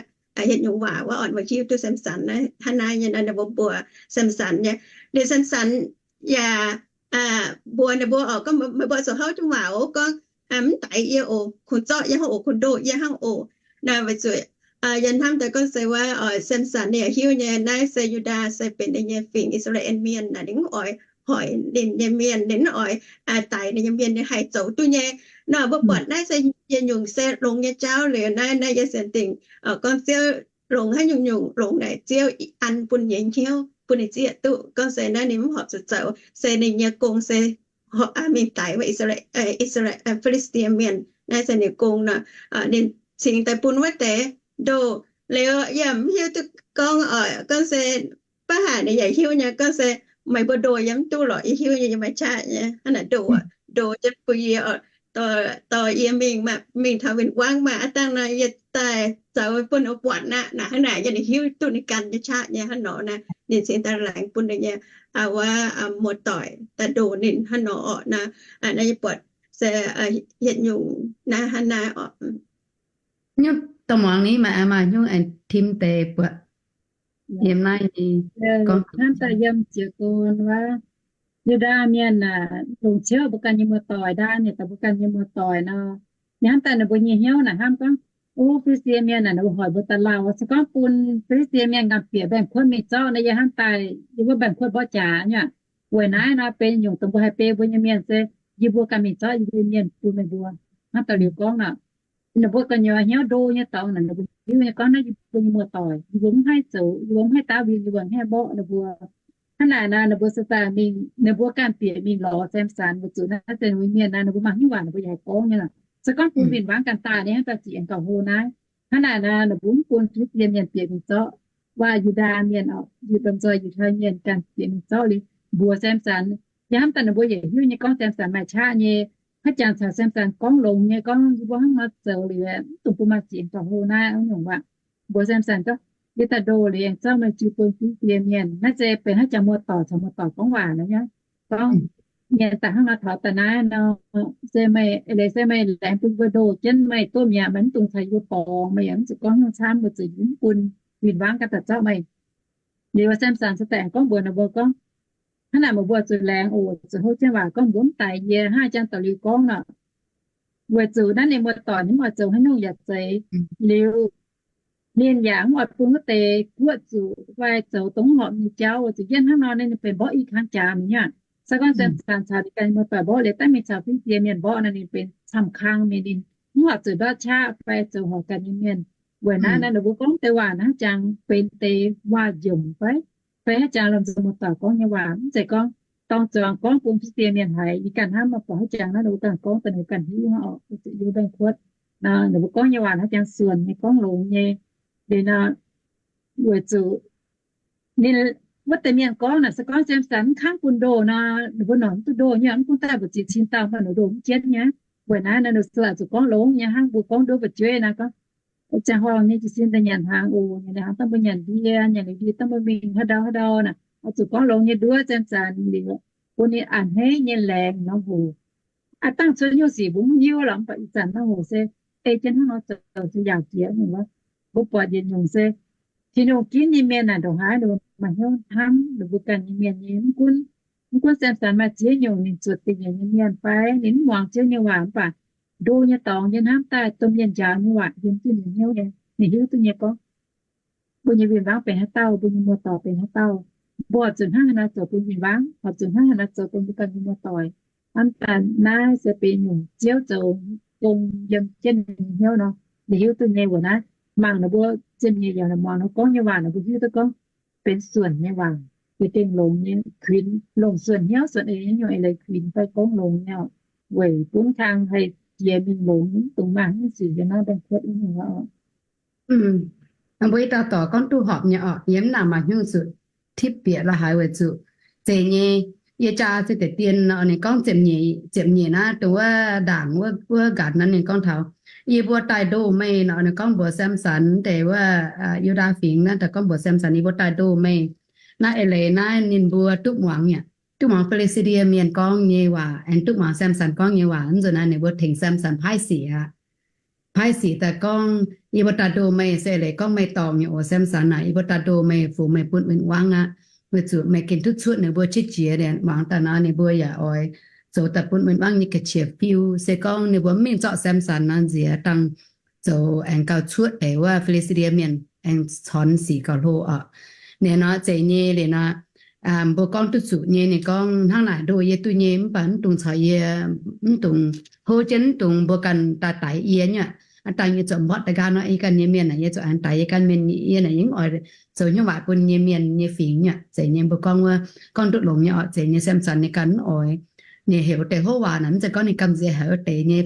hieh nyungc waac wuov orqc, mbuo hiuv duqv Samson naaiv hnangv naaiv nyei. Naaiv ninh mbuo mbuox Samson nyei. Liuz Samson yaac mbuox ninh mbuo oc, gorngv meih mbuo zuqc houv jienv waac oc, gorngv mv daix yie oc, kungx zorqv yie hnangv oc, kungx ndoh yie hnangv oc. Naaiv weic zuqc Yie hnamv daaih gorngv se wuov oix Samson ninh yaac hiuv nyei, naaiv se Yu^ndaa se benx ninh nyei fingx, I^saa^laa^en Mienh naaic, ninh mv oix hoic ninh nyei mienh, ninh mv oix daix ninh nyei mienh, ninh haih zoux duqv nyei. Nor mbuo buatc naaiv se yietc nyungc se longx nyei jauv liuz naaiv, naaiv yie sienx dingc gorngv Ziouv longx haaix nyungc nyungc longx naaic Ziouv an bun nyei hnyouv bun ninh zieqv duqv gorngv se naaiv ninh mv horpc zuqc zoux, se ninh nyei gong se mingh daix wuov Fi^li^saa^die Mienh. Naaiv se ninh gong nor, ninh cingx daaih bun wuov deix ndoh. Liuz yie mv hiuv duqv gorngv, gorngv se, baav haic ninh yaac hiuv nyei gorngv se, meih mbuo ndoh yie mv duqv lorqc, yie hiuv nyei, yie maaih qaqv nyei hnangv naaic ndoh, ndoh jienv bun yie, dorh yie mingh, mingh taux win-wangv maah, aav dangh nor yie daaih zoux bun ninh buatc aqv. Naaic hnangv naaic yie hiuv duqv ninh ganh nyei qaqv nyei hnangv nor naaiv, ninh cingx daaih laengz bun ninh nyei wuov muoz-doic daaih ndoh ninh hnangv nor orqc. Naaiv, naaiv yie buatc se yietc nyungc naaiv hnangv naaiv orqc. Nyungc dongh muangx ni maaih, maaih nyungc aengx tim deix buatc yiem naaiv gorngv hnamv daaih yiem jiez gorn wuov, Yu^ndaa Mienh aah, longc Ziouv mbuo ganh nyei muoz-doic ndaah, ninh daaih mbuo ganh nyei muoz-doic nor. Yie hnamv daaih ninh mbuo nyei hnyouv naaic hnamv gorngv, o, Fi^li^saa^die Mienh naaic ninh mbuo hoic mbuo daaih lauh, se gorngv bun Fi^li^saa^die Mienh ngamv bieqc mbaengx-kuotv mingh zorqv nor, yie hnamv daaih yie mbuo mbaengx-kuotv mborqv jaax nyei. Weic naaiv nor benx nyungc dongh mbuo haih beu mbuo nyei mienh se, yie mbuo ganh mingh zorqv yie mbuo nyei mienh bun meih mbuo. Hnangv daaih liuz gorngv nor, ninh mbuo gu'nyuoz hnyouv ndo nyei dorngx naaic, ninh mbuo hiuv nyei gorngv naaiv yie mbuo nyei muoz-doic, yie mbuo mv haih zoux, yie mbuo mv haih daav win, yie mbuo mv haih mborqv ninh mbuo. Hnangv naaic nor ninh mbuo se daaih mingh, ninh mbuo ganh bieqc mingh lorz Samson weic zuqc naaiv se ninh mbuo mienh naaiv, ninh mbuo mangc hnyouv waac ninh mbuo yaac haih gorngv nyei lorqc. Se gorngv bun win-wangv ganh daaih nyei hnangv daaih ziec aengx gauh hlo naaiv. Hnangv naaic nor ninh mbuo mv bun Fi^li^saa^die Mienh bieqc mingh zorqv, waac Yu^ndaa Mienh oc, yietc domh nzoih Yiutai Mienh ganh bieqc mingh zorqv liuz mbuox Samson. Yie hnamv daaih ninh mbuo yaac hiuv nyei gorngv Samson maaih qaqv nyei, haaix jangx caux Samson gorngv longx nyei gorngv yie mbuo hnangv nor zoux liuz mv dungx bun maaih ziec aengx gauh hlo naaiv nyungc waac. Mbuox Samson gorngv, yie daaih ndoh liuz aengx zorqv meih jiu bun Fi^li^saa^die Mienh. Naaiv se benx haaix jangx muoz-doic caux muoz-doic gorngv waac nor nyei. Gorngv mienh daaih hnangv nor taux daaih naaiv nor, se meih, eix leiz se meih laengz bun mbuo ndoh jienv meih duqv mi'aqv, meih mv dungx caux yie mbuo borngz, meih yaac mv zuqc gorngv hnyouv camv, weic zuqc yie mv bun win-wangv ganh daaih zorqv meih. Liuz Samson se daaih aengx gorngv mbuox ninh mbuo gorngv, hnangv naaic meih mbuo zuqc laengz oc, zuqc houv jienv waac gorngv mbuo mv daix yie hnangv jangx daux liuz gorngv nor. Weic zuqc naaiv ninh muoz-doic ninh mv oix zoux haaix nyungc yaac zeiz. Liuz ninh yaac mv oix bun wuov deix guoqv zuqc fai zoux dongh mv horpc nyei jauv, weic zuqc jienv hnangv nor ninh benx mborqv i kang jaax mi'aqv. Se gorngv Samson caux ninh ganh muoz-doic mborqv liuz, daaih mingh caux Fi^li^saa^die Mienh mborqv nor ninh benx camv kang mi'aqv, ninh mv horpc zuqc ndortv qaqv fai zoux horpc ganh nyei mienh. Weic naaiv nor ninh mbuo gorngv deix waac naaiv jangx benx deix waac njomc fai, fai haaix jangx lomh nzoih muoz-doic gorngv nyei waac mv zeiz gorngv dorng zuangx gorngv bun Fi^li^saa^die Mienh haiz. Yie ganh hnamv mv baac haaix jangx naaiv ninh mbuo ganh gorngv daaih ninh mbuo ganh hiuv oc, weic zuqc yie mbaengx-kuotv. Ninh mbuo gorngv nyei waac haaix jangx suonc nyei, gorngv longx nyei. Liuz nor, weic zuqc ninh, wuov deix mienh gorngv naaic se gorngv Samson mv kangv bun ndoh nor, ninh mbuo nongc mv duqv ndoh nyei, mv gunv daaih mbu'ziex cin dauh mv baac ndoh mv jienv nyei. Weic naaiv nor ninh se oix zuqc gorngv longx nyei hnangv mbuo gorngv nduov fu'jueiv naaiv gorngv, ziangh hoc nyei jiez sin daaih nyanc hnaangx oc, nyanc hnaangx dangh mbuo nyanc ndie, nyanc liuz ndie dangh mbuo mingh haaix ndau haaix ndau naaic, oix zuqc gorngv longx nyei nduov Samson liuz, bun ninh a'hneiv nyei laengz nor hoc. Aav dangh cuotv nyungc sic mbuo mv hiuv lorqc, mv baac ih zanc nor hoc se ei jienv hnangv nor zoux se yaauc jiex nyei wuov. Mbuo buatc yietc nyungc se Tin-Hungh ginv nyei mienh naaic ndongc haaix ninh mbuo maaih hnyouv hnamv ninh mbuo ganh nyei mienh nyei. Mv gunv, mv gunv Samson maaih ziex nyungc ninh zuotc dingc nyei mienh fai ninh mv muangx Ziouv nyei waac mv baac ndo nyei dorngx yie hnamv daaih domh mienh njaaux nyei waac yiem jienv ninh hnyouv nyei. Ninh hiuv duqv nyei gorngv mbuo nyei win-wangv benx haaix dauh, mbuo nyei muoz-doic benx haaix dauh, mbuo zuqc hnangv haaix nor zoux bun win-wangv, oix zuqc hnangv haaix nor zoux bun mbuo ganh nyei muoz-doic. Hnamv daaih naaiv se benx nyungc Ziouv zoux gong yiem jienv ninh nyei hnyouv nor. Ninh hiuv duqv nyei wuov naaiv, mangc ninh mbuo ziepc nyeic yaac muangx ninh gorngv nyei waac, ninh mbuo hiuv duqv gorngv benx suonc nyei waac, jiex dingh longx nyei kuinx, longc suonc hnyouv suonc eix nyei nyungc eix leiz kuinx fai gorngv longx nyei oc, weic bun kang haih jiex mingh longx, mv dungx maaih hnyouv sic yiem naaiv mbaengx-kuotv nyungc oc. Mbuo i dauh dorc gorngv duqv horpc nyei orqc, yie mv nangc maaih hnyouv zuqc tipv bieqc la'haaix weic zuqc zeiz nyei. Yie jaa se deix dien nor ninh gorngv ziepc nyeic, ziepc nyeic naaiv dongh wuov ndaangc wuov nqanx naaiv ninh gorngv taux, yie mbuo daaih ndoh meih nor ninh gorngv mbuox Samson deix wuov Yu^ndaa Fingx naaiv daaih gorngv mbuox Samson yie mbuo daaih ndoh meih. Naaiv eix leiz naaiv ninh mbuo duqv muangx nyei, duqv muangx Fi^li^saa^die Mienh gorngv nyei waac, aengx duqv muangx Samson gorngv nyei waac. Mv nzunc naaiv ninh mbuo tengx Samson paaiv sic aqv. Paaiv sic daaih gorngv, yie mbuo daaih ndoh meih se eix leiz gorngv meih dorngc nyei oc Samson aac, yie mbuo daaih ndoh meih, fungx meih bun win-wangv aqv. Weic zuqc meih gengh duqv cuotv ninh mbuo qiex jiez. Muangx daaih nor ninh mbuo yaac oix zoux daaih bun win-wangv nyei ga'qiex fiu. Se gorngv ninh mbuo mv mingh zorqv Samson nor nziex dangh zoux aengx gauh cuotv deix wuov Fi^li^saa^die Mienh aengx corc sic gauh hlo oc. Ninh nor zeiz nyei liuz nor, mbuo gorngv duqv zuqc nyei. Ninh gorngv hnangv naaic, ndoh yie duqv nyei, mv baac mv dungx caux yie, mv dungx hlo jienv, mv dungx mbuo ganh daaih daix yie nyei aqv. Aav dangh yie zoux mborqv daaih nqaang nor, yie ganh nyei mienh naaic, yie zoux aengx daix yie ganh mienh, yie naaic yie mv oix zoux hnyouv waac bun yie nyei mienh nyei fingx nyei aqv. Zeiz nyei mbuo gorngv wuov, gorngv duqv longx nyei oc. Zeiz nyei Samson ninh ganh mv oix. Ninh heuc wuov deix houv waac naaic, mv zeiz gorngv ninh gamh nziex haic wuov deix nyei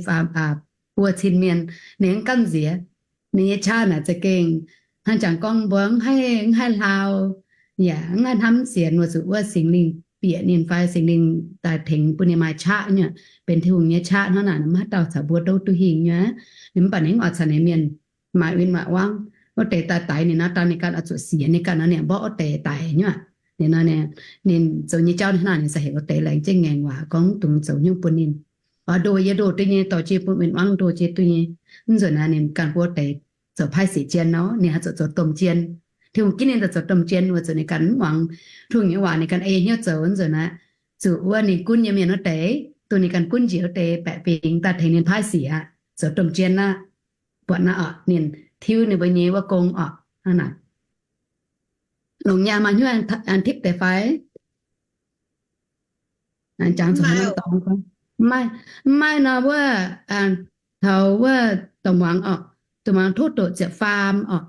buo cin mienh, ninh mv gamh nziex. Ninh nyei qaqv naaic za'gengh hnangv jangx gorngv mbuo mv haih, mv haih hlau, yaac mv haih hnamv sienx, weic zuqc wuov Singx Lingh bieqc ninh fai Singx Lingh daaih tengx bun ninh maaih qaqv nyei, benx Tin-Hungh nyei qaqv hnangv naaic, mv haaix dauh caux mbuo ndouv duqv hingh nyei. Ninh mv baac ninh mv oix caux ninh mienh maaih win maaih wangv. Wuov deix daaih daix ninh nor, dangh ninh ganh oix zuqc siec ninh ganh nor, ninh mborqv wuov deix daic nyei aqv. Ninh nor, ninh zoux nyei jauv hnangv naaic, ninh se heuc wuov deix laengz jienv ngaengc waac gorngv mv dungx zoux hnyouv bun ninh. Oix ndoh yie ndoh duqv nyei, dorh jienv bun win wangv ndoh jienv duqv nyei. Mv nzunc naaic ninh ganh wuov deix zoux paaiv sic jien nor, ninh haih zoux zoux domh jien. Tin-Hungh ginv ninh daaih zoux domh jien, weic zuqc ninh ganh mv muangx Tin-Hungh nyei waac, ninh ganh ei hnyouv zoux. Mv nzunc naaic zuqc wuov ninh gunv nyei mienh wuov deix, dongh ninh ganh gunv njiec wuov deix baeqc fingx daaih tengx ninh paaiv sic aqv, zoux domh jien aqv. Buatc naaiv oc, ninh tiuv ninh mbuo nyei wuov gong oc. Hnangv naaic. Longx nyaah maaih hnyouv an tipv deix fai? Jangx zuqc haaix norm dorngx gorngv. Mv maaih, mv maaih nor wuov, taux wuov dorh muangx oc, dorh muangx tov doqc ziepc faam oc.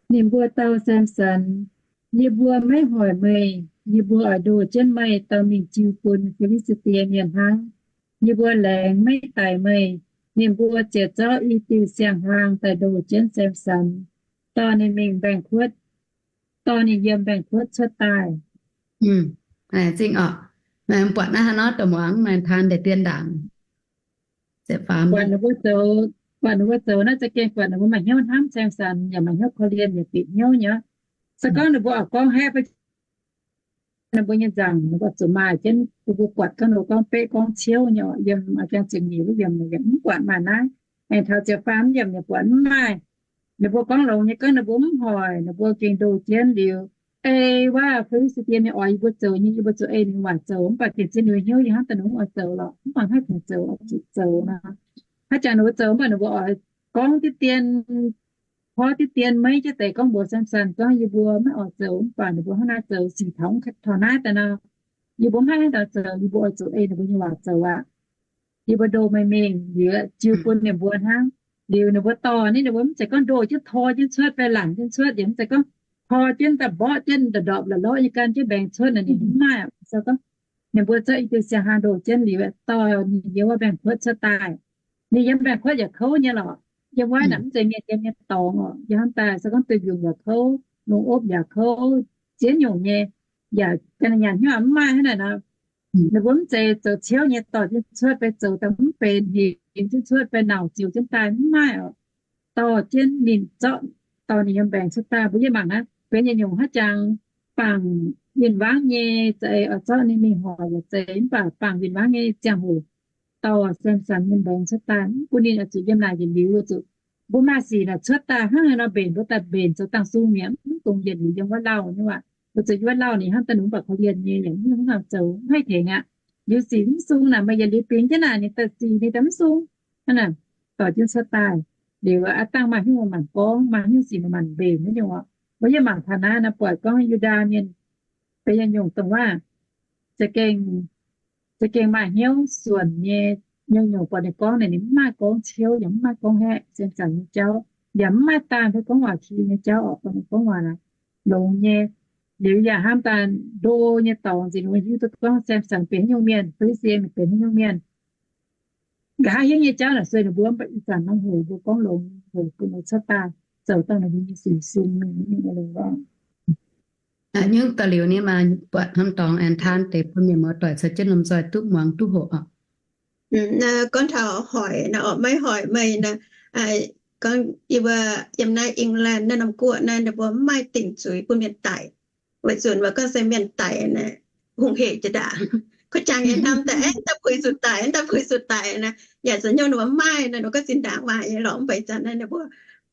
Ninh mbuo dau Samson, Yie mbuo maiv hoic meih. Yie mbuo oix ndoh jienv meih dorh mingh jiu bun Fi^li^saa^die Mienh hnangv. Yie mbuo laengz maiv daic meih. Ninh mbuo ziouc zorqv i diuh siang-hlang daaih ndoh jienv Samson, dorh ninh mingh mbaengx-kuotv, dorh ninh yiem mbaengx-kuotv cuotv daaih. Zingh oc. Buatc naaiv haaix nor, dorh muangx maaih taan deix dien ndaangc. Buatc ninh mbuo zoux, buatc ninh mbuo zoux naaiv za'gengh buatc ninh mbuo maaih hnyouv hnamv Samson, yaac maaih hnyouv korv-lienh, yaac bieqc hnyouv nyei. Se gorngv ninh mbuo oix gorngv haeqv, ninh mbuo nyei nzaangc ninh mbuo zuqc maaih jienv, mbuo buatc gorngv ninh mbuo gorngv beqv gorngv ciouv nyei, yiem jangx ziepc nyeic wuov yiemc yaac mv buatc maaih naaiv. Aengx taux ziepc faam yiemc yaac buatc mv maaih. Ninh mbuo gorngv longx nyei, gorngv ninh mbuo mv hoic, ninh mbuo gengh ndoh jienv liuz, ei wuov Fi^li^saa^die Mienh oix yie mbuo zoux nyei, yie mbuo zuqc ei ninh waac zoux, mv baac gengh zien liuz hnyouv yie hnangv daaih ninh mv oix zoux lorqc, mv baac haih gengh zoux, oix zuqc zoux nor. Haaix jangx ninh mbuo zoux, mv baac ninh mbuo oix gorngv diqv dien, porv diqv dien maiv jienv deix gorngv mbuox Samson gorngv yie mbuo maiv oix zoux, mv baac ninh mbuo hnangv naaiv zoux sic taux, taux naaiv daaih nor, yie mbuo mv haih hnangv daaih zoux, yie mbuo oix zuqc ei ninh mbuo nyei waac zoux aqv. Yie mbuo ndoh meih mingh liuz jiu bun ninh mbuo hnangv. Liuz ninh mbuo dorh ninh, ninh mbuo mv zeiz gorngv ndoh jienv tor jienv cuotv fai lanc jienv cuotv, yaac mv zeiz gorngv tor jienv daaih mborqv jienv ndorpc la'lorqv nyei gan jienv mbaengx cuotv naaic, ninh mv maaih. Ninh mbuo zorqv i diuh siang-hlang ndoh jienv liuz, dorh ninh yiem wuov mbaengx-kuotv cuotv daaih. Ninh yiem mbaengx-kuotv yaac kouv nyei lorqc. Yiem wuov naaic mv zeiz mienh yiem nyei dorngx oc. Yiem hnamv daaih se gorngv duih mbiungc yaac kouv, lungh opv yaac kouv, ziex nyungc nyei, yaac ga'naaiv nyanc hnyouv mv maaih hnangv naaic nor. Ninh mbuo mv zeiz zoux ciouv nyei dorh jienv cuotv fai zoux daaih mv benx hingx jienv cuotv fai nauc ziux jienv daaih, mv maaih oc. Dorh jienv ninh zorqv, dorh ninh yiem mbaengx cuotv daaih. Mbuo yie mangc naaiv benx yietc nyungc haaix jangx bangc win-wangv nyei, zeiz oix zorqv ninh mingh hoic yaac zeiz, mv baac bangc win-wangv nyei ziangh hoc dorh Samson nyei mbaengx cuotv daaih, mv bun ninh oix zuqc yiem naaic yietc liuz oix zuqc. Mbuo maaih sic naaic cuotv daaih hnangv haaix nor mbenc, mbuo daaih mbenc zoux dangh sung mi'aqv, mv dungx yietc liuz yiem wuov lauh nyei waac. Mbuo zuqc yiem wuov lauh ninh hnangv daaih ninh mv baac korv-lienh nyei, yaac mv hnangv zoux mv haih tengx aqv. Liuz sic mv sung naaic, meih yietc liuz bingx jienv naaic ninh daaih sic ninh daaih mv sung. Hnangv naaic dorh jienv cuotv daaih. Liuz aav dangh maaih hnyouv maanc gorngv, maaih hnyouv sic maanc mbenc wuov nyungc oc. Mbuo yie mangc taux naaiv nor buatc gorngv Yu^ndaa Mienh benx yietc nyungc dongh waac za'gengh, za'gengh maaih hnyouv suonc nyei. Nyungc-nyungc buatc ninh gorngv naaic ninh mv maaih gorngv ciouv, yaac mv maaih gorngv haeqv Samson nyei jauv, yaac mv maaih daanh fai gorngv waac ki nyei jauv oc. Buatc ninh gorngv waac longx nyei. Liuz yaac hnamv daaih ndo nyei dorngx nzengc, ninh mbuo hiuv duqv gorngv Samson benx haaix nyungc mienh, Fi^li^saa^die Mienh benx haaix nyungc mienh. Nqa'haav hingv nyei jauv naaic sueih ninh mbuo mv baac ih zanc nor hoic mbuo gorngv longx, hoic bun ninh cuotv daaih zoux dongh ninh mbuo nyei sic sung mingh nyei longx. Nyungc da'liuz nyei maaih buatc hnamv dorngx aengx taan deix bun mienh muoz-doic caux jienv lomh nzoih duqv muangx duqv hoqc oc. Gorngv taux hoic naaic oc, maiv hoic meih naaic, gorngv yie mbuo yiem naaiv England naaiv norm guoqv naaiv ninh mbuo mv maaih dingc zuiz bun mienh daic. Weic zuqc mbuo gorngv se mienh daic naaic hungh hec jiex ndaangc. Kuv jangx nyei hnamv daaih, aengx daaih puix zuqc daic, aengx daaih puix zuqc daic naaic, yaac za'gengh ninh mbuo mv maaih naaic, ninh mbuo gorngv zinh ndaangc waac nyei lorqc. Mv baac ih zanc naaiv ninh mbuo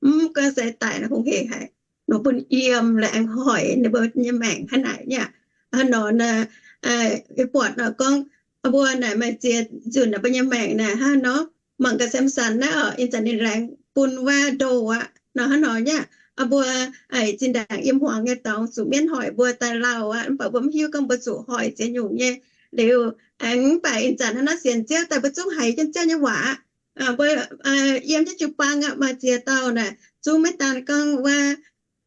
mv gorngv se daic naaic hungh hec haic, ninh mbuo bun yiem laaix aengx hoic ninh mbuo nyei maengc hnangv naaic nyei aqv. Hnangv nor naaic, yie buatc nor gorngv Mbuo naaic maaih ziex nzunc mbuo nyei maengc naaic hnangv nor, mangc gaax Samson naaiv oc, ih zanc ninh laengz bun wuov ndoh aqv nor hnangv nor nyei. Mbuo zinh ndaangc yiem hmuangx nyei dorngx zuqc mienv hoic mbuo daaih lauh aqv, mv baac mbuo mv hiuv gorngv mbuo zuqc hoic ziex nyungc nyei liuz. Aengx mv baac ih zanc hnangv naaiv sienx Ziouv daaih mbuo zungv haiz jienv Ziouv nyei waac. Mbuo yiem jienv jiu-baang aqv, maaih ziex dauh naaic zungv maiv daan gorngv wuov,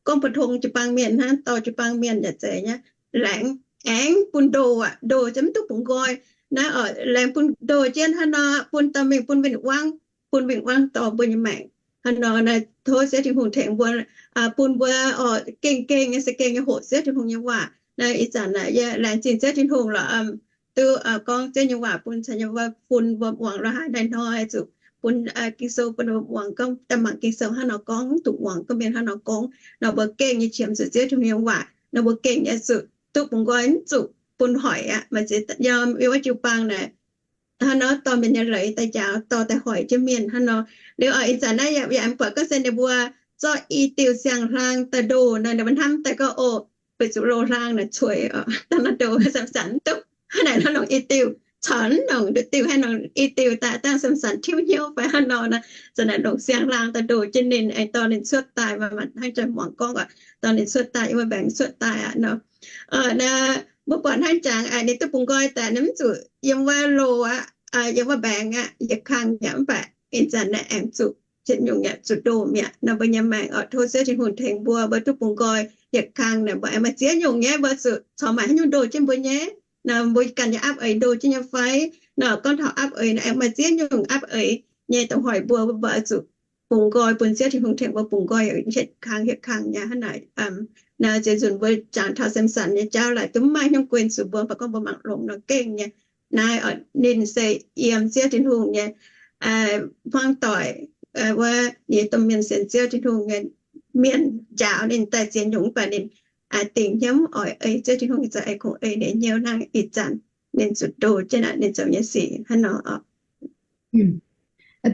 gorngv mbu'ndongx jiu-baang mienh hnangv, dorh jiu-baang mienh yaac zeiz nyei, laengz, aengx bun ndoh aqv. Ndoh se mv duqv bungx nqoi. Naaiv oc, laengz bun ndoh jienv hnangv nor, bun dorh mingh bun win-wangv, bun win-wangv dorh mbuo nyei maengc. Hnangv nor naaiv tov Ziouv Tin-Hungh tengx mbuo, bun mbuo oc, gengh gengh nyei se gengh nyei hoqc Ziouv Tin-Hungh nyei waac. Naaiv ih zanc naaic yie laengz zingh Ziouv Tin-Hungh lorqc, duqv gorngv Ziouv nyei waac bun caux nyei wuov fun mbuo muangx lorqc, haaix naaiv hnoi zuqc bun Ging-Sou bun mbuo muangx gorngv daaih mangc Ging-Sou hnangv nor gorngv, mv zuqc muangx gorngv mienh hnangv nor gorngv. Nor mbuo gengh nyei qiemx zuqc Ziouv Tin-Hungh nyei waac, nor mbuo gengh nyei zuqc duqv bungx nqoi, mv zuqc bun hoic aqv. Maaih ziex yiem wuov jiu-baang naaic hnangv nor dorh mienh nyei leiz daaih njaaux, dorh daaih hoic jienv mienh hnangv nor. Liuz oc, ih zanc naaiv yaac mv buatc gorngv se ninh mbuo zorqv i diuh siang-hlang daaih ndoh nor, ninh mbuo hnamv daaih gorngv, o, weic zuqc loz-hlang naaic cueiz oc, dangh nor ndoh Samson mv duqv. Hnangv naaic nor longc i diuh, corc mv longc nduqc diuh, haih longc i diuh daaih dangh Samson tiuv hnyouv fai hnangv nor naaic, zanc naaic longc siang-hlang daaih ndoh jienv ninh, aengx dorh ninh cuotv daaih, maaih hnangv jaax muangx gorngv oc, dorh ninh cuotv daaih, yiem wuov mbaengx cuotv daaih aqv nor. Naaiv mbuo buatc hnangv jangx ninh duqv bungx nqoi daaih, ninh mv zuqc yiem wuov loh aqv, yiem wuov mbaengx aqv, yietc kang yaac mv baac ih zanc naaiv aengx zuqc yietc nyungc yaac zuqc ndoh mi'aqv. Nor mbuo nyei maengc oc, tov Ziouv Tin-Hungh tengx mbuo, mbuo duqv bungx nqoi yietc kang naaic, mbuo aengx maaih ziex nyungc nyei, mbuo zuqc corc maaih haaix nyungc ndoh jienv mbuo nyei. Nor mbuo ganh nyei apv eix ndoh jienv nyei fai? Nor gorngv taux apv eix naaic aengx maaih ziex nyungc apv eix nyei dongh hoic mbuo, mbuo oix zuqc bungx nqoi bun Ziouv Tin-Hungh tengx mbuo bungx nqoi yietc kang yietc kang nyei hnangv naaic. Naaiv ziex nzunc mbuo jangx taux Samson nyei jauv laaic, duqv mv maaih hnyouv guenx zuqc mbuo, mv baac gorngv mbuo mangc longx nor gengh nyei. Naaiv ninh se yiem Ziouv Tin-Hungh nyei hmuangv doic, wuov nyei domh mienh sienx Ziouv Tin-Hungh nyei mienh, njaaux ninh daaih ziex nyungc, mv baac ninh dingc hnyouv oix ei Ziouv Tin-Hungh, zoux ei kungx ei ninh hnyouv hnangv. Ih zanc ninh zuqc ndoh jienv ninh zoux nyei sic hnangv nor oc.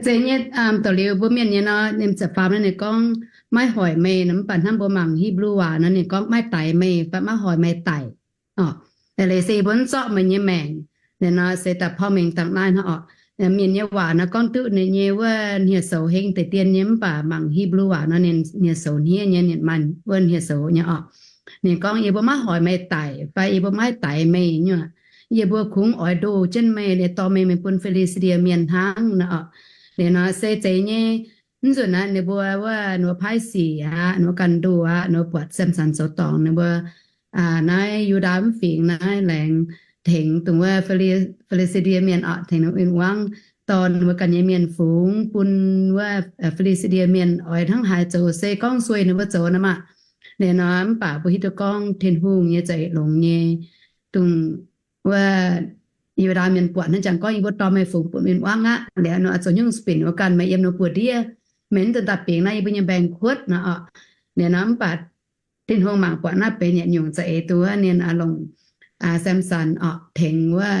Zeiz nyei, douc liuz mbuo mienh nyei nor, ninh ziepc faam naaiv ninh gorngv, maiv hoic meih nor, mv baac hnangv mbuo mangc Hipv^lu waac nor ninh gorngv, maiv daix meih fai maiv hoic meih daic. Oc, leiz se yie mbuo mv zorqv meih nyei maengc. Ninh nor se da'pauv mengh dangh naaiv hnangv oc. Mienh nyei waac nor gorngv duqv ninh nyei wuov hniev-soux heng deix dien nyei, mv baac mangc Hipv^lu waac nor ninh hniev-soux hniev nyei, ninh maaih wuov hniev-soux nyei oc. Ninh gorngv, yie mbuo maiv hoic meih daic fai yie mbuo maiv daix meih nyei. Yie mbuo kungx oix ndoh jienv meih, liuz dorh meih mingh bun Fi^li^saa^die Mienh hnangv nor oc. Liuz nor se zeiz nyei, mv nzunc naaiv ninh mbuo wuov, ninh mbuo paaiv sic aqv, ninh mbuo ganh ndoh aqv, ninh mbuo buatc Samson zoux dorngc, ninh mbuo naaiv Yu^ndaa mv fingx naaiv laengz tengx dongh wuov Fi^li^saa^die Mienh oc, tengx ninh mbuo win-wangv, dorh ninh mbuo ganh nyei mienh fungx bun wuov Fi^li^saa^die Mienh, oix hnangv haaix zoux se gorngv sueih ninh mbuo zoux nor maah. Liuz nor mv baac mbuo hiuv duqv gorngv Tin-Hungh nyei za'eix longx nyei. Dongh wuov Yu^ndaa Mienh buatc hnangv jangx gorngv, yie mbuo dorh meih fungx bun win-wangv aqv, liuz nor zoux nyungc binc wuov ganh meih yiem nor buoz-ndiev, meih mv dungx daaih bingx naaiv yie mbuo nyei mbaengx-kuotv nor oc. Liuz nor mv baac Tin-Hungh mangc buatc naaiv benx yietc nyungc za'eix duqv wuov ninh longc Samson oc tengx wuov,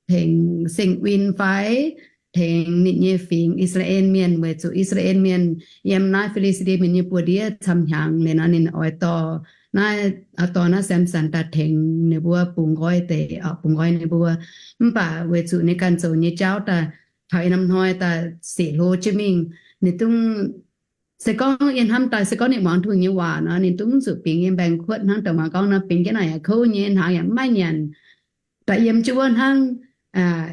tengx Sing Win fai tengx ninh nyei fingx, I^saa^laa^en Mienh, weic zuqc I^saa^laa^en Mienh yiem naaiv Fi^li^saa^die Mienh nyei buoz-ndiev camv hnyangx. Liuz nor ninh oix dorh naaiv, dorh naaiv Samson daaih tengx ninh mbuo bungx nqoi deix oc, bungx nqoi ninh mbuo. Mv baac weic zuqc ninh ganh zoux nyei jauv daaih taux ih norm hnoi daaih sic hlo jienv mingh. Ninh dungv, se gorngv yiem hnamv daaih se gorngv ninh muangx Tin-Hungh nyei waac nor ninh dungv zuqc bingx yiem mbaengx-kuotv hnangv douc muangx gorngv nor, bingx jienv naaic yaac kouv nyei, hnaangx yaac mv maaih nyanc. Daaih yiem jienv wuov hnangv,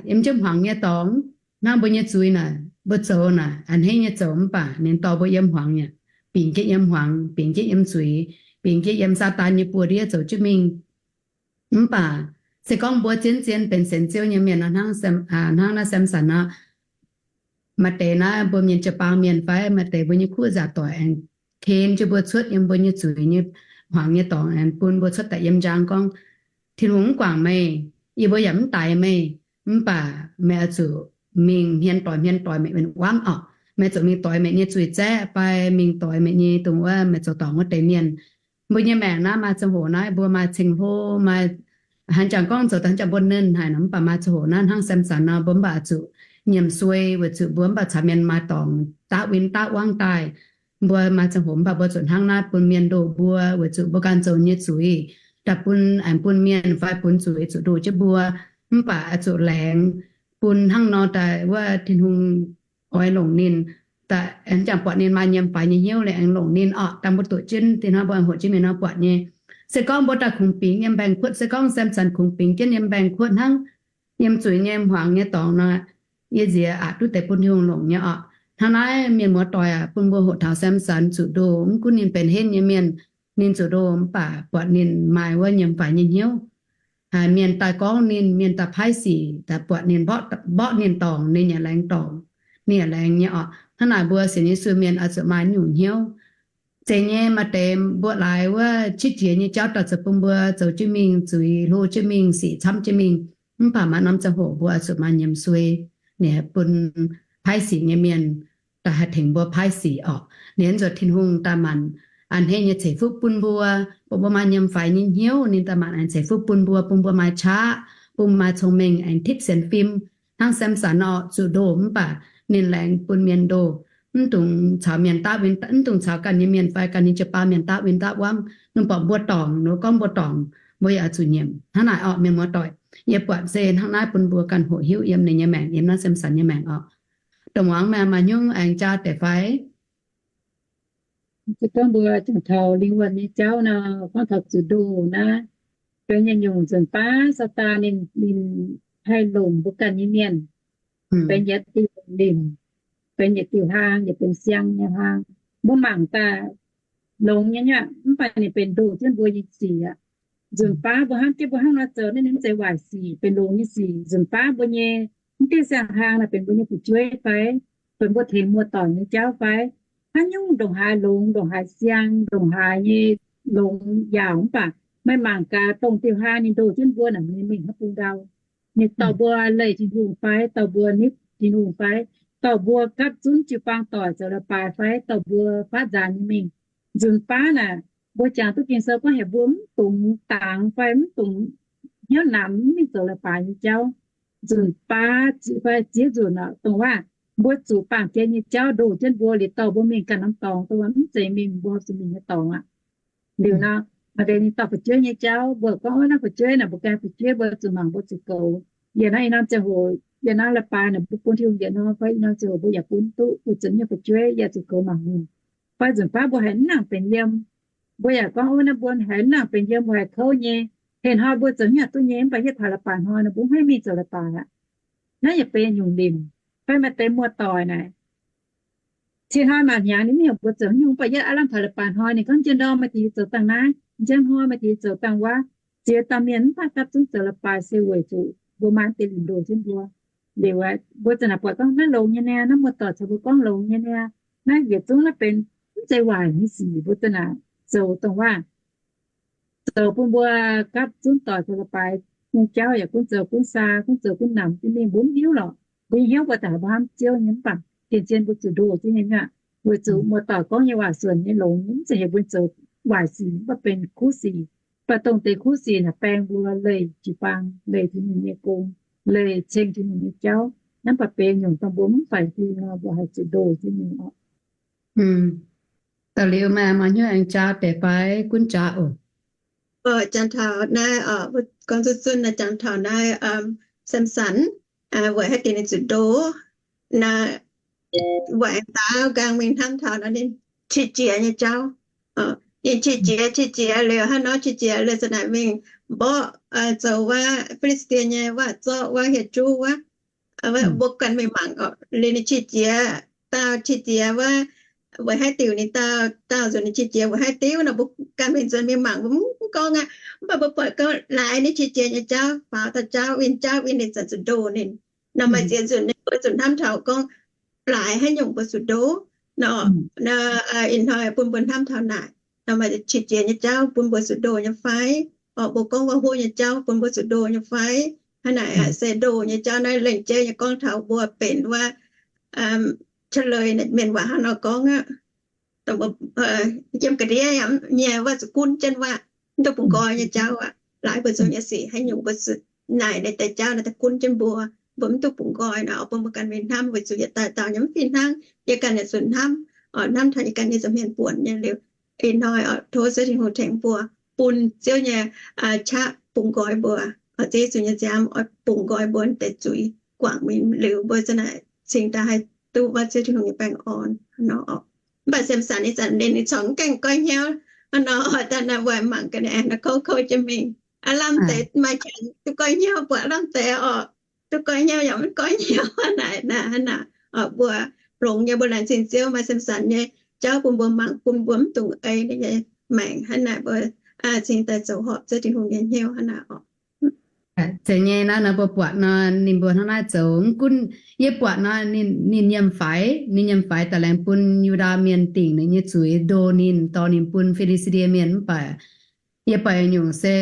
yiem jienv hmuangx nyei dorngx, hnangv mbuo nyei zuiz naaic, mbuo zoux naaic a'hneiv nyei zoux, mv baac ninh dorh mbuo yiem hmuangx aqv, bingx jienv yiem hmuangx, bingx jienv yiem zuiz, bingx jienv yiem Saadaan nyei buoz-ndiev zoux jienv mingh. Mv baac se gorngv mbuo zien-zien benx sienx Ziouv nyei mienh nor, hnangv naaiv Samson nor, maaih deix naaiv mbuo mienh jiu-baang mienh fai maaih deix mbuo nyei kuv nzaaux doic aengx ken jienv mbuo cuotv yiem mbuo nyei zuiz nyei hmuangx nyei dorngx, aengx bun mbuo cuotv daaih yiem njang gorngv, Tin-Hungh mv guangc meih, yie mbuo yaac mv daix meih, mv baac meih oix zuqc mingh hmien doic hmien doic meih win-wangv oc. Meih zuqc mingh doix meih nyei zuiz zaeqv fai mingh doix meih nyei dongh wuov meih zoux dorngc wuov deix mienh. Mbuo nyei maengc naaiv maaih ziangh hoc naaiv mbuo maaih ceng-hlo, maaih hnangv jangx gorngv zoux daaih hnangv jangx mbuo nernh haic nor, mv baac maaih ziangh hoc naaiv hnangv Samson nor, mbuo mv baac zuqc nyiemc suei weic zuqc mbuo mv baac caux mienh maaih dorngc daav win daav wangv daaih. Mbuo maaih ziangh hoc mv baac mbuo zuqc hnangv naaiv bun mienh ndoh mbuo weic zuqc mbuo ganh zoux nyei zuiz daaih bun, aengx bun mienh fai bun zuiz zuqc ndoh jienv mbuo. Mv baac oix zuqc laengz bun hnangv nor daaih wuov Tin-Hungh oix longc ninh, aengx jangx buatc ninh maaih nyiemc faix nyei hnyouv liuz aengx longc ninh orqc. Dangh mbuo doqc jienv, dinh hnoi mbuo aengx hoqc jienv mienh nor buatc nyei. Se gorngv mbuo daaih kungx bingx yiem mbaengx-kuotv, se gorngv Samson kungx bingx jienv yiem mbaengx-kuotv hnangv, yiem zuiz nyei hmuangx nyei dorngx nor, yie nziex aqc duqv deix bun Tin-Hungh longc nyei orqc. Hnangv naaiv mienh muoz-doic aac, bun mbuo hoqc taux Samson zuqc ndoh. Mv gunv ninh benx henv nyei mienh, ninh zuqc ndoh mv baac buatc ninh maaih wuov nyiemc faix nyei hnyouv. Haiz mienh daaih gorngv ninh, mienh daaih paaiv sic daaih buatc ninh, mborqv ninh dorngc, ninh yaac laengz dorngc, ninh yaac laengz nyei orqc. Hnangv naaic mbuo sienx Yesu mienh oix zuqc maaih nyungc hnyouv. Zeiz nyei, maaih deix mbuo laaix wuov qiex jiez nyei jauv daaih zoux bun mbuo zoux jienv mingh zuiz, hlo jienv mingh, sic camv jienv mingh. Mv baac maaih norm ziangh hoc mbuo oix zuqc maaih nyiemc suei, ninh bun paaiv sic nyei mienh daaih haih tengx mbuo paaiv sic orqc. Ninh nzuonx Tin-Hungh daaih maanc a'hneiv nyei ceix fuqv bun mbuo, bun mbuo maaih nyiemc faix nyei hnyouv. Ninh daaih maanc aengx ceix fuqv bun mbuo, bun mbuo maaih qaqv, bun mbuo maaih cong-mengh aengx tipv sienx fim. Hnangv Samson orqc, zuqc ndoh mv baac ninh laengz bun mienh ndoh. Mv dungx caux mienh daav, mv dungx caux ganh nyei mienh fai ganh nyei jiu-baang mienh daav win daav wamv. Ninh buatc mbuo dorngc, ninh gorngv mbuo dorngc, mbuo yaac oix zuqc nyiemc. Hnangv naaic orqc, mienh muoz-doic, yie buatc se hnangv naaiv bun mbuo ganh hoqc hiuv yiem ninh nyei maengc, yiem naaiv Samson nyei maengc orqc. Dongh muangx meih maaih nyungc aengx jaa deix fai? Se gorngv mbuo jangx taux lingh wuonh nyei jauv nor, gorngv taux zuqc ndoh naaiv, benx yietc nyungc nzunc baav Saadaan ninh, ninh haih longc mbuo ganh nyei mienh, benx yietc diuh limc, benx yietc diuh hlaang, yietc benx siang nyei hlaang. Mbuo mangc daaih longx nyei nyuoqc, mv baac ninh benx ndoh jienv mbuo nyei sic aqv. Nzunc baav mbuo hnamv jienv mbuo hnangv nor zoux naaiv, ninh mv zeiz waaic sic, benx longx nyei sic. Nzunc baav mbuo nyei mv diuh siang hlaang naaic benx mbuo nyei fu'jueiv fai, benx mbuo tengx muoz-doic nyei jauv fai, haaix nyungc ndongc haaix longx, ndongc haaix siang, ndongc haaix nyei longx yaauc, mv baac meih mangc gaax dongh diuh hlaang ninh ndoh jienv mbuo naaic, ninh mingh hnangv bung ndau. Ninh dorh mbuo leih Tin-Hungh fai, dorh mbuo nitv Tin-Hungh fai, dorh mbuo gapv zunv jiu-baang doic zoux leiz-baaix fai, dorh mbuo faatv nzaanx nyei mingh. Nzunc baav naaic, mbuo jangx duqv Ging-Sou gorngv heuc mbuo mv dungx dangx fai mv dungx hnyouv namx mv mingh zoux leiz-baaix nyei jauv. Nzunc baav fai ziex nzunc orqc, dongh waac mbuo zuqc baamh gen nyei jauv ndoh jienv mbuo liuz dorh mbuo mingh ganh norm dorngx, dongh waac mv zeiz mingh mbuo zuqc mingh nyei dorngx aqv. Liuz nor, maaih deix ninh dorh fu'jueiv nyei jauv, mbuo gorngv, Ov, naaiv fu'jueiv naaic mbuo ganh fu'jueiv, mbuo zuqc mangc mbuo zuqc goux. Yie naaiv ih norm ziangh hoc, yie naaiv leiz-baaix naaic mbuo bun Tin-Hungh yietc norm fai ih norm ziangh hoc mbuo yaac bun duqv, mbuo zuqc nyei fu'jueiv yaac zuqc goux mangc mingh. Fai nzunc baav mbuo haiz mv nangc benx yiem, mbuo yaac gorngv, Ov, naaiv mbuo haiz mv nangc benx yiem, mbuo haiz kouv nyei. Heh hnoi mbuo zoux hnyouv duqv nyei, mv baac yie taux leiz-baaix hnoi nor mbuo mv haih mingh zoux leiz-baaix aqv. Naaiv yaac benx nyungc limc. Fai maaih deix muoz-doic naaic, cin hnoi mangc hnyangx ninh mv heuc mbuo zoux haaix nyungc, mv baac yie aav lamh taux leiz-baaix hnoi ninh gorngv, Njang ndorm meih tengx yie zoux dangh naaiv, njang hnoi meih tengx yie zoux dangh wuov. Ziex dauh mienh mv baac gapv zunv zoux leiz-baaix se weic zuqc mbuo maaih deix limc ndoh jienv mbuo. Liuz mbuo za'naaic buatc gorngv naaiv longx nyei niaa, naaiv muoz-doic caux mbuo gorngv longx nyei niaa, naaiv yietc zungv naaiv benx mv zeiz waaic nyei sic, mbuo za'naaic zoux dongh waac zoux bun mbuo gapv zunv doic zoux leiz-baaix nyei jauv yaac gunv zoux gunv saa, gunv zoux gunv namx jienv mingh, mbuo mv hiuv lorqc. Mbuo nyei hnyouv mbuo daaih mbuo hnamv Ziouv nyei, mv baac zien-zien mbuo zuqc ndoh jienv nyei aqv. Weic zuqc muoz-doic gorngv nyei waac suonc nyei longx, mv zeiz heuc mbuo zoux waaic sic, mv baac benx kuv sic. Mv baac dongh deix kuv sic naaic baeng mbuo leih jiu-baang, leih Tin-Hungh nyei gong, leih ceng Tin-Hungh nyei jauv. Naaiv baac benx nyungc dongh mbuo mv faix fim nor mbuo haih zuqc ndoh jienv nyei orqc. Da'liuz meih maaih hnyouv aengx jaa deix fai? Gunv jaa oc. Jangx taux naaiv, gorngv zuqc zunh naaiv, jangx taux naaiv Samson, weic haaix diuc ninh zuqc ndoh naaiv, weic aengx daaux nqaang mingh hnamv taux nor ninh qiex jiez nyei jauv. Ninh qiex jiez, qiex jiez liuz hnangv nor, qiex jiez liuz za'naaic mingh mborqv zoux wuov Fi^li^saa^die nyei wuov zorqv wuov hieh juv wuov. Mbuo ganh mingh mangc oc, liuz ninh qiex jiez, daauh qiex jiez wuov, weic haaix diuc ninh daauh, daauh nzunc ninh qiex jiez weic haaix diuc nor, mbuo ganh mingh nzuonx mingh mangc, mbuo mv gorngv aqv. Mv baac mbuo buatc gorngv laaix ninh qiex jiez nyei jauv, faaux taux jauv win, jauv win ninh zanc zuqc ndoh ninh. Nor maaih ziex nzunc ninh mbuo zuqc hnamv taux gorngv laaix haaix nyungc mbuo zuqc ndoh. Nor ih hnoi bun mbuo hnamv taux naaic, nor maaih qiex jiez nyei jauv bun mbuo zuqc ndoh nyei fai? Orqc, mbuo gorngv wuov huov nyei jauv bun mbuo zuqc ndoh nyei fai? Hnangv naaic se ndoh nyei jauv naaiv lengc jeiv nyei gorngv taux mbuo benx wuov เฉลย mienh waac hnangv nor gorngv aqv. Yiem ga'ndiev nyei wuov zuqc gunv jienv wuov, mv duqv bungx nqoi nyei jauv aqv. Laaix mbuo zoux nyei sic haaix nyungc mbuo zuqc naaic ninh deix jauv naaiv daaih gunv jienv mbuo, mbuo mv duqv bungx nqoi nor, bun mbuo ganh mingh hnamv. Weic zuqc yietc dauh dauh nyei mv fih hnangv, yie ganh yaac zuqc hnamv, hnamv taux yie ganh nyei nza'hmien buonc nyei liuz, ih hnoi tov Ziouv Tin-Hungh tengx mbuo, bun Ziouv nyei qaqv bungx nqoi mbuo. Ziouv Yesu nyei nziaamv oix bungx nqoi mbuo deix zuiz, guangc mingh liuz mbuo za'naaic cingx daaih haih duqv wuov Ziouv Tin-Hungh nyei baengh orn nor. Mv baac Samson nyei zanc ninh, ninh corc mv gaengh goiv hnyouv nor, daaih naaic mbuo mangc gaax ninh aengx naaic kouv kouv jienv mingh. Aav lamh deix maaih qangx duqv goiv hnyouv, buatc lamh deix orqc, duqv goiv hnyouv yaac mv goiv hnyouv hnangv naaic, hnangv naaic. Mbuo longx nyei, mbuo laengz zingh Ziouv maaih Samson nyei jauv bun mbuo mangc, bun mbuo mv dungx ei ninh nyei maengc hnangv naaic, mbuo cingx daaih zoux horpc Ziouv Tin-Hungh nyei hnyouv hnangv naaic orqc. Zeiz nyei naaiv nor, mbuo buatc nor ninh mbuo hnangv naaiv zoux. Mv gunv yie buatc nor ninh, ninh nyiemc faix, ninh nyiemc faix daaih laengz bun Yu^ndaa Mienh dingc ninh nyei zuiz, ndoh ninh, dorh ninh bun Fi^li^saa^die Mienh. Mv baac yie buatc nyungc se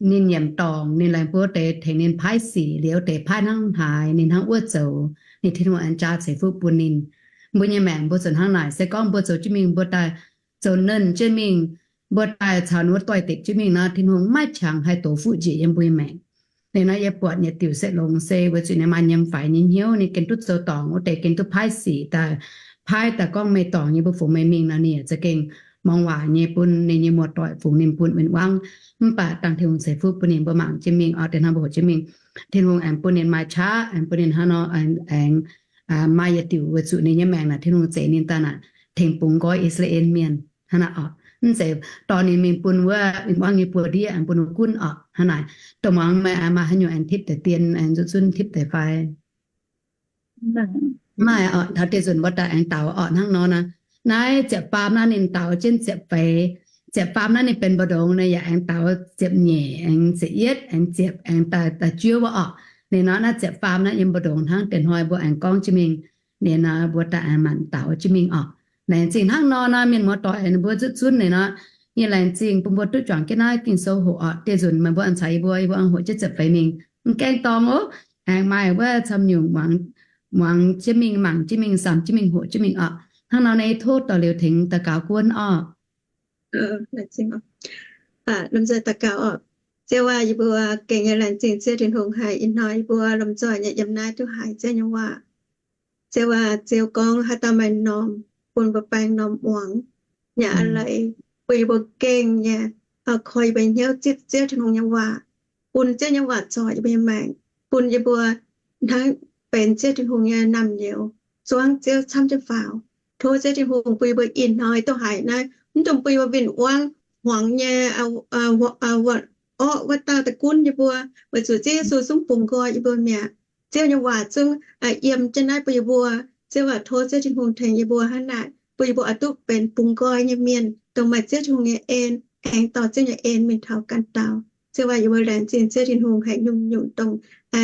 ninh nyiemc dorngc, ninh laengz bun wuov deix tengx ninh paaiv sic, liuz deix paaiv hnangv haaix ninh hnangv wuov zoux, ninh Tin-Hungh aengx jaa ceix fuqv bun ninh. Mbuo nyei maengc mbuo zuqc hnangv naaic. Se gorngv mbuo zoux jienv mingh, mbuo daaih zoux nernh jienv mingh, mbuo daaih caux ninh mbuo doix-dekc jienv mingh nor, Tin-Hungh maiv qangx haih dox fuqv njiec yiem mbuo nyei maengc. Liuz nor yie buatc yietc diuc se longx se weic zuqc ninh maaih nyiemc faix nyei hnyouv, ninh gengh duqv zoux dorngc, wuov deix gengh duqv paaiv sic daaih, paaiv daaih gorngv meih dorngc nyei, mbuo fungx meih mingh nor, ninh yaac za'gengh muangx waac nyei bun ninh nyei muoz-doic, fungx ninh bun win-wangv. Mv baac dangh Tin-Hungh ceix fuqv bun ninh, mbuo mangc jienv mingh oc, deix hnoi mbuo hoqc jienv mingh, Tin-Hungh aengx bun ninh maaih qaqv, aengx bun ninh hnangv nor aengx, aengx maaih yietc diuc weic zuqc ninh nyei maengc naaic Tin-Hungh zeix ninh daaih naaic tengx bungx nqoi I^saa^laa^en Mienh hnangv naaic orqc. Mv zeiz dorh ninh mingh bun wuov win-wangv nyei buoz-ndiev, aengx bun wuov gunv orqc hnangv naaic. Dongh muangx meih maaih haaix nyungc aengx tipv deix dien, aengx nzunc zunv tipv deix fai? Maaih orqc, taux dieh nzunc mbuo daaih aengx daux orqc hnangv nor naaic. Naaiv ziepc faam naaiv ninh daux jienv ziepc feix. Ziepc faam naaiv ninh benx mbu'ndongx naaic yaac aengx daux ziepc nyeic, aengx ziepc yietv, aengx ziepc, aengx daaih, daaih juov wuov orqc. Ninh nor naaiv ziepc faam naaiv yiem mbu'ndongx hnangv deix hnoi mbuo aengx gorngv jienv mingh. Ninh nor mbuo daaih aengx manc daux jienv mingh orqc. Laengz zingh hnangv nor nor, mienh muoz-doic ninh mbuo zuqc zunv ninh nor, yie laengz zingh bun mbuo duqv juangc jienv naaiv Ging-Sou hoqc orqc. Dieh nzunc meih mbuo aengx caux yie mbuo, yie mbuo aengx hoqc jienv ziepc feix mingh. Mv gaengh dorngc oc, aengx maaih wuov camv nyungc muangx jienv mingh, mangc jienv mingh, samx jienv mingh, hoqc jienv mingh orqc. Hnangv nor naaiv yie tov dorh liuz tengx daux gaux guonv orqc. Lomh nzoih daux gaux orqc. Ziouv aac, yie mbuo gengh nyei laengz zingh Ziouv Tin-Hungh haic ih hnoi yie mbuo lomh nzoih nyei yiem naaiv duqv haiz Ziouv nyei waac. Ziouv aac, Ziouv gorngv haaix dauh maaih m'normh bun mbuo baeng m'normh muangx, yaac a'leiz bun yie mbuo gengh nyei koi yie mbuo hnyouv zipv Ziouv Tin-Hungh nyei waac, bun Ziouv nyei waac zorc yie mbuo nyei maengc, bun yie mbuo hnangv benx Ziouv Tin-Hungh nyei naamh nyouz, zuangv Ziouv camv jienv faaux. Tov Ziouv Tin-Hungh bun yie mbuo ih hnoi duqv haiz naaiv, mv dungx bun yie mbuo win-wangv hmuangx nyei orqv wuov dauh daaih gunv yie mbuo, weic zuqc Ziouv Yesu zungv bungx nqoi yie mbuo mi'aqv. Ziouv nyei waac zungv yiem jienv naaiv bun yie mbuo. Ziouv aac, tov Ziouv Tin-Hungh tengx yie mbuo hnangv naaic, bun yie mbuo oix duqv benx bungx nqoi nyei mienh, dongh maaih Ziouv Tin-Hungh nyei en, aengx dorh Ziouv nyei en mingh taux ganh dauh. Ziouv aac, yie mbuo laengz zingh Ziouv Tin-Hungh haic nyungc-nyungc dongh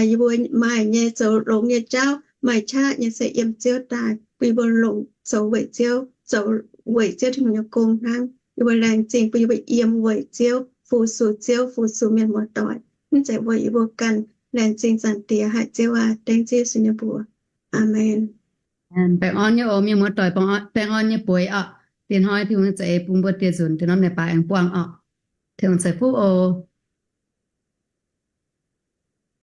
yie mbuo maaih nyei zoux longx nyei jauv, maaih qaqv nyei se yiem Ziouv daaih, bun yie mbuo longc zoux weic Ziouv, zoux weic Ziouv Tin-Hungh nyei gong hnangv. Yie mbuo laengz zingh bun yie mbuo yiem weic Ziouv, fu-sux Ziouv, fu-sux mienh muoz-doic, mv zeiz weic yie mbuo ganh. Laengz zingh Zaangc Diex haic Ziouv aac, dengv Ziouv Yesu nyei mbuox. Aamen. Baengh orn nyei oc mienh muoz-doic, baengh orn nyei bueix orqc. Diex hnoi Tin-Hungh za'eix bun mbuo dieh nzunc, diex norm leiz-baaix aengx buangh orqc. Tin-Hungh ceix fuqv oc.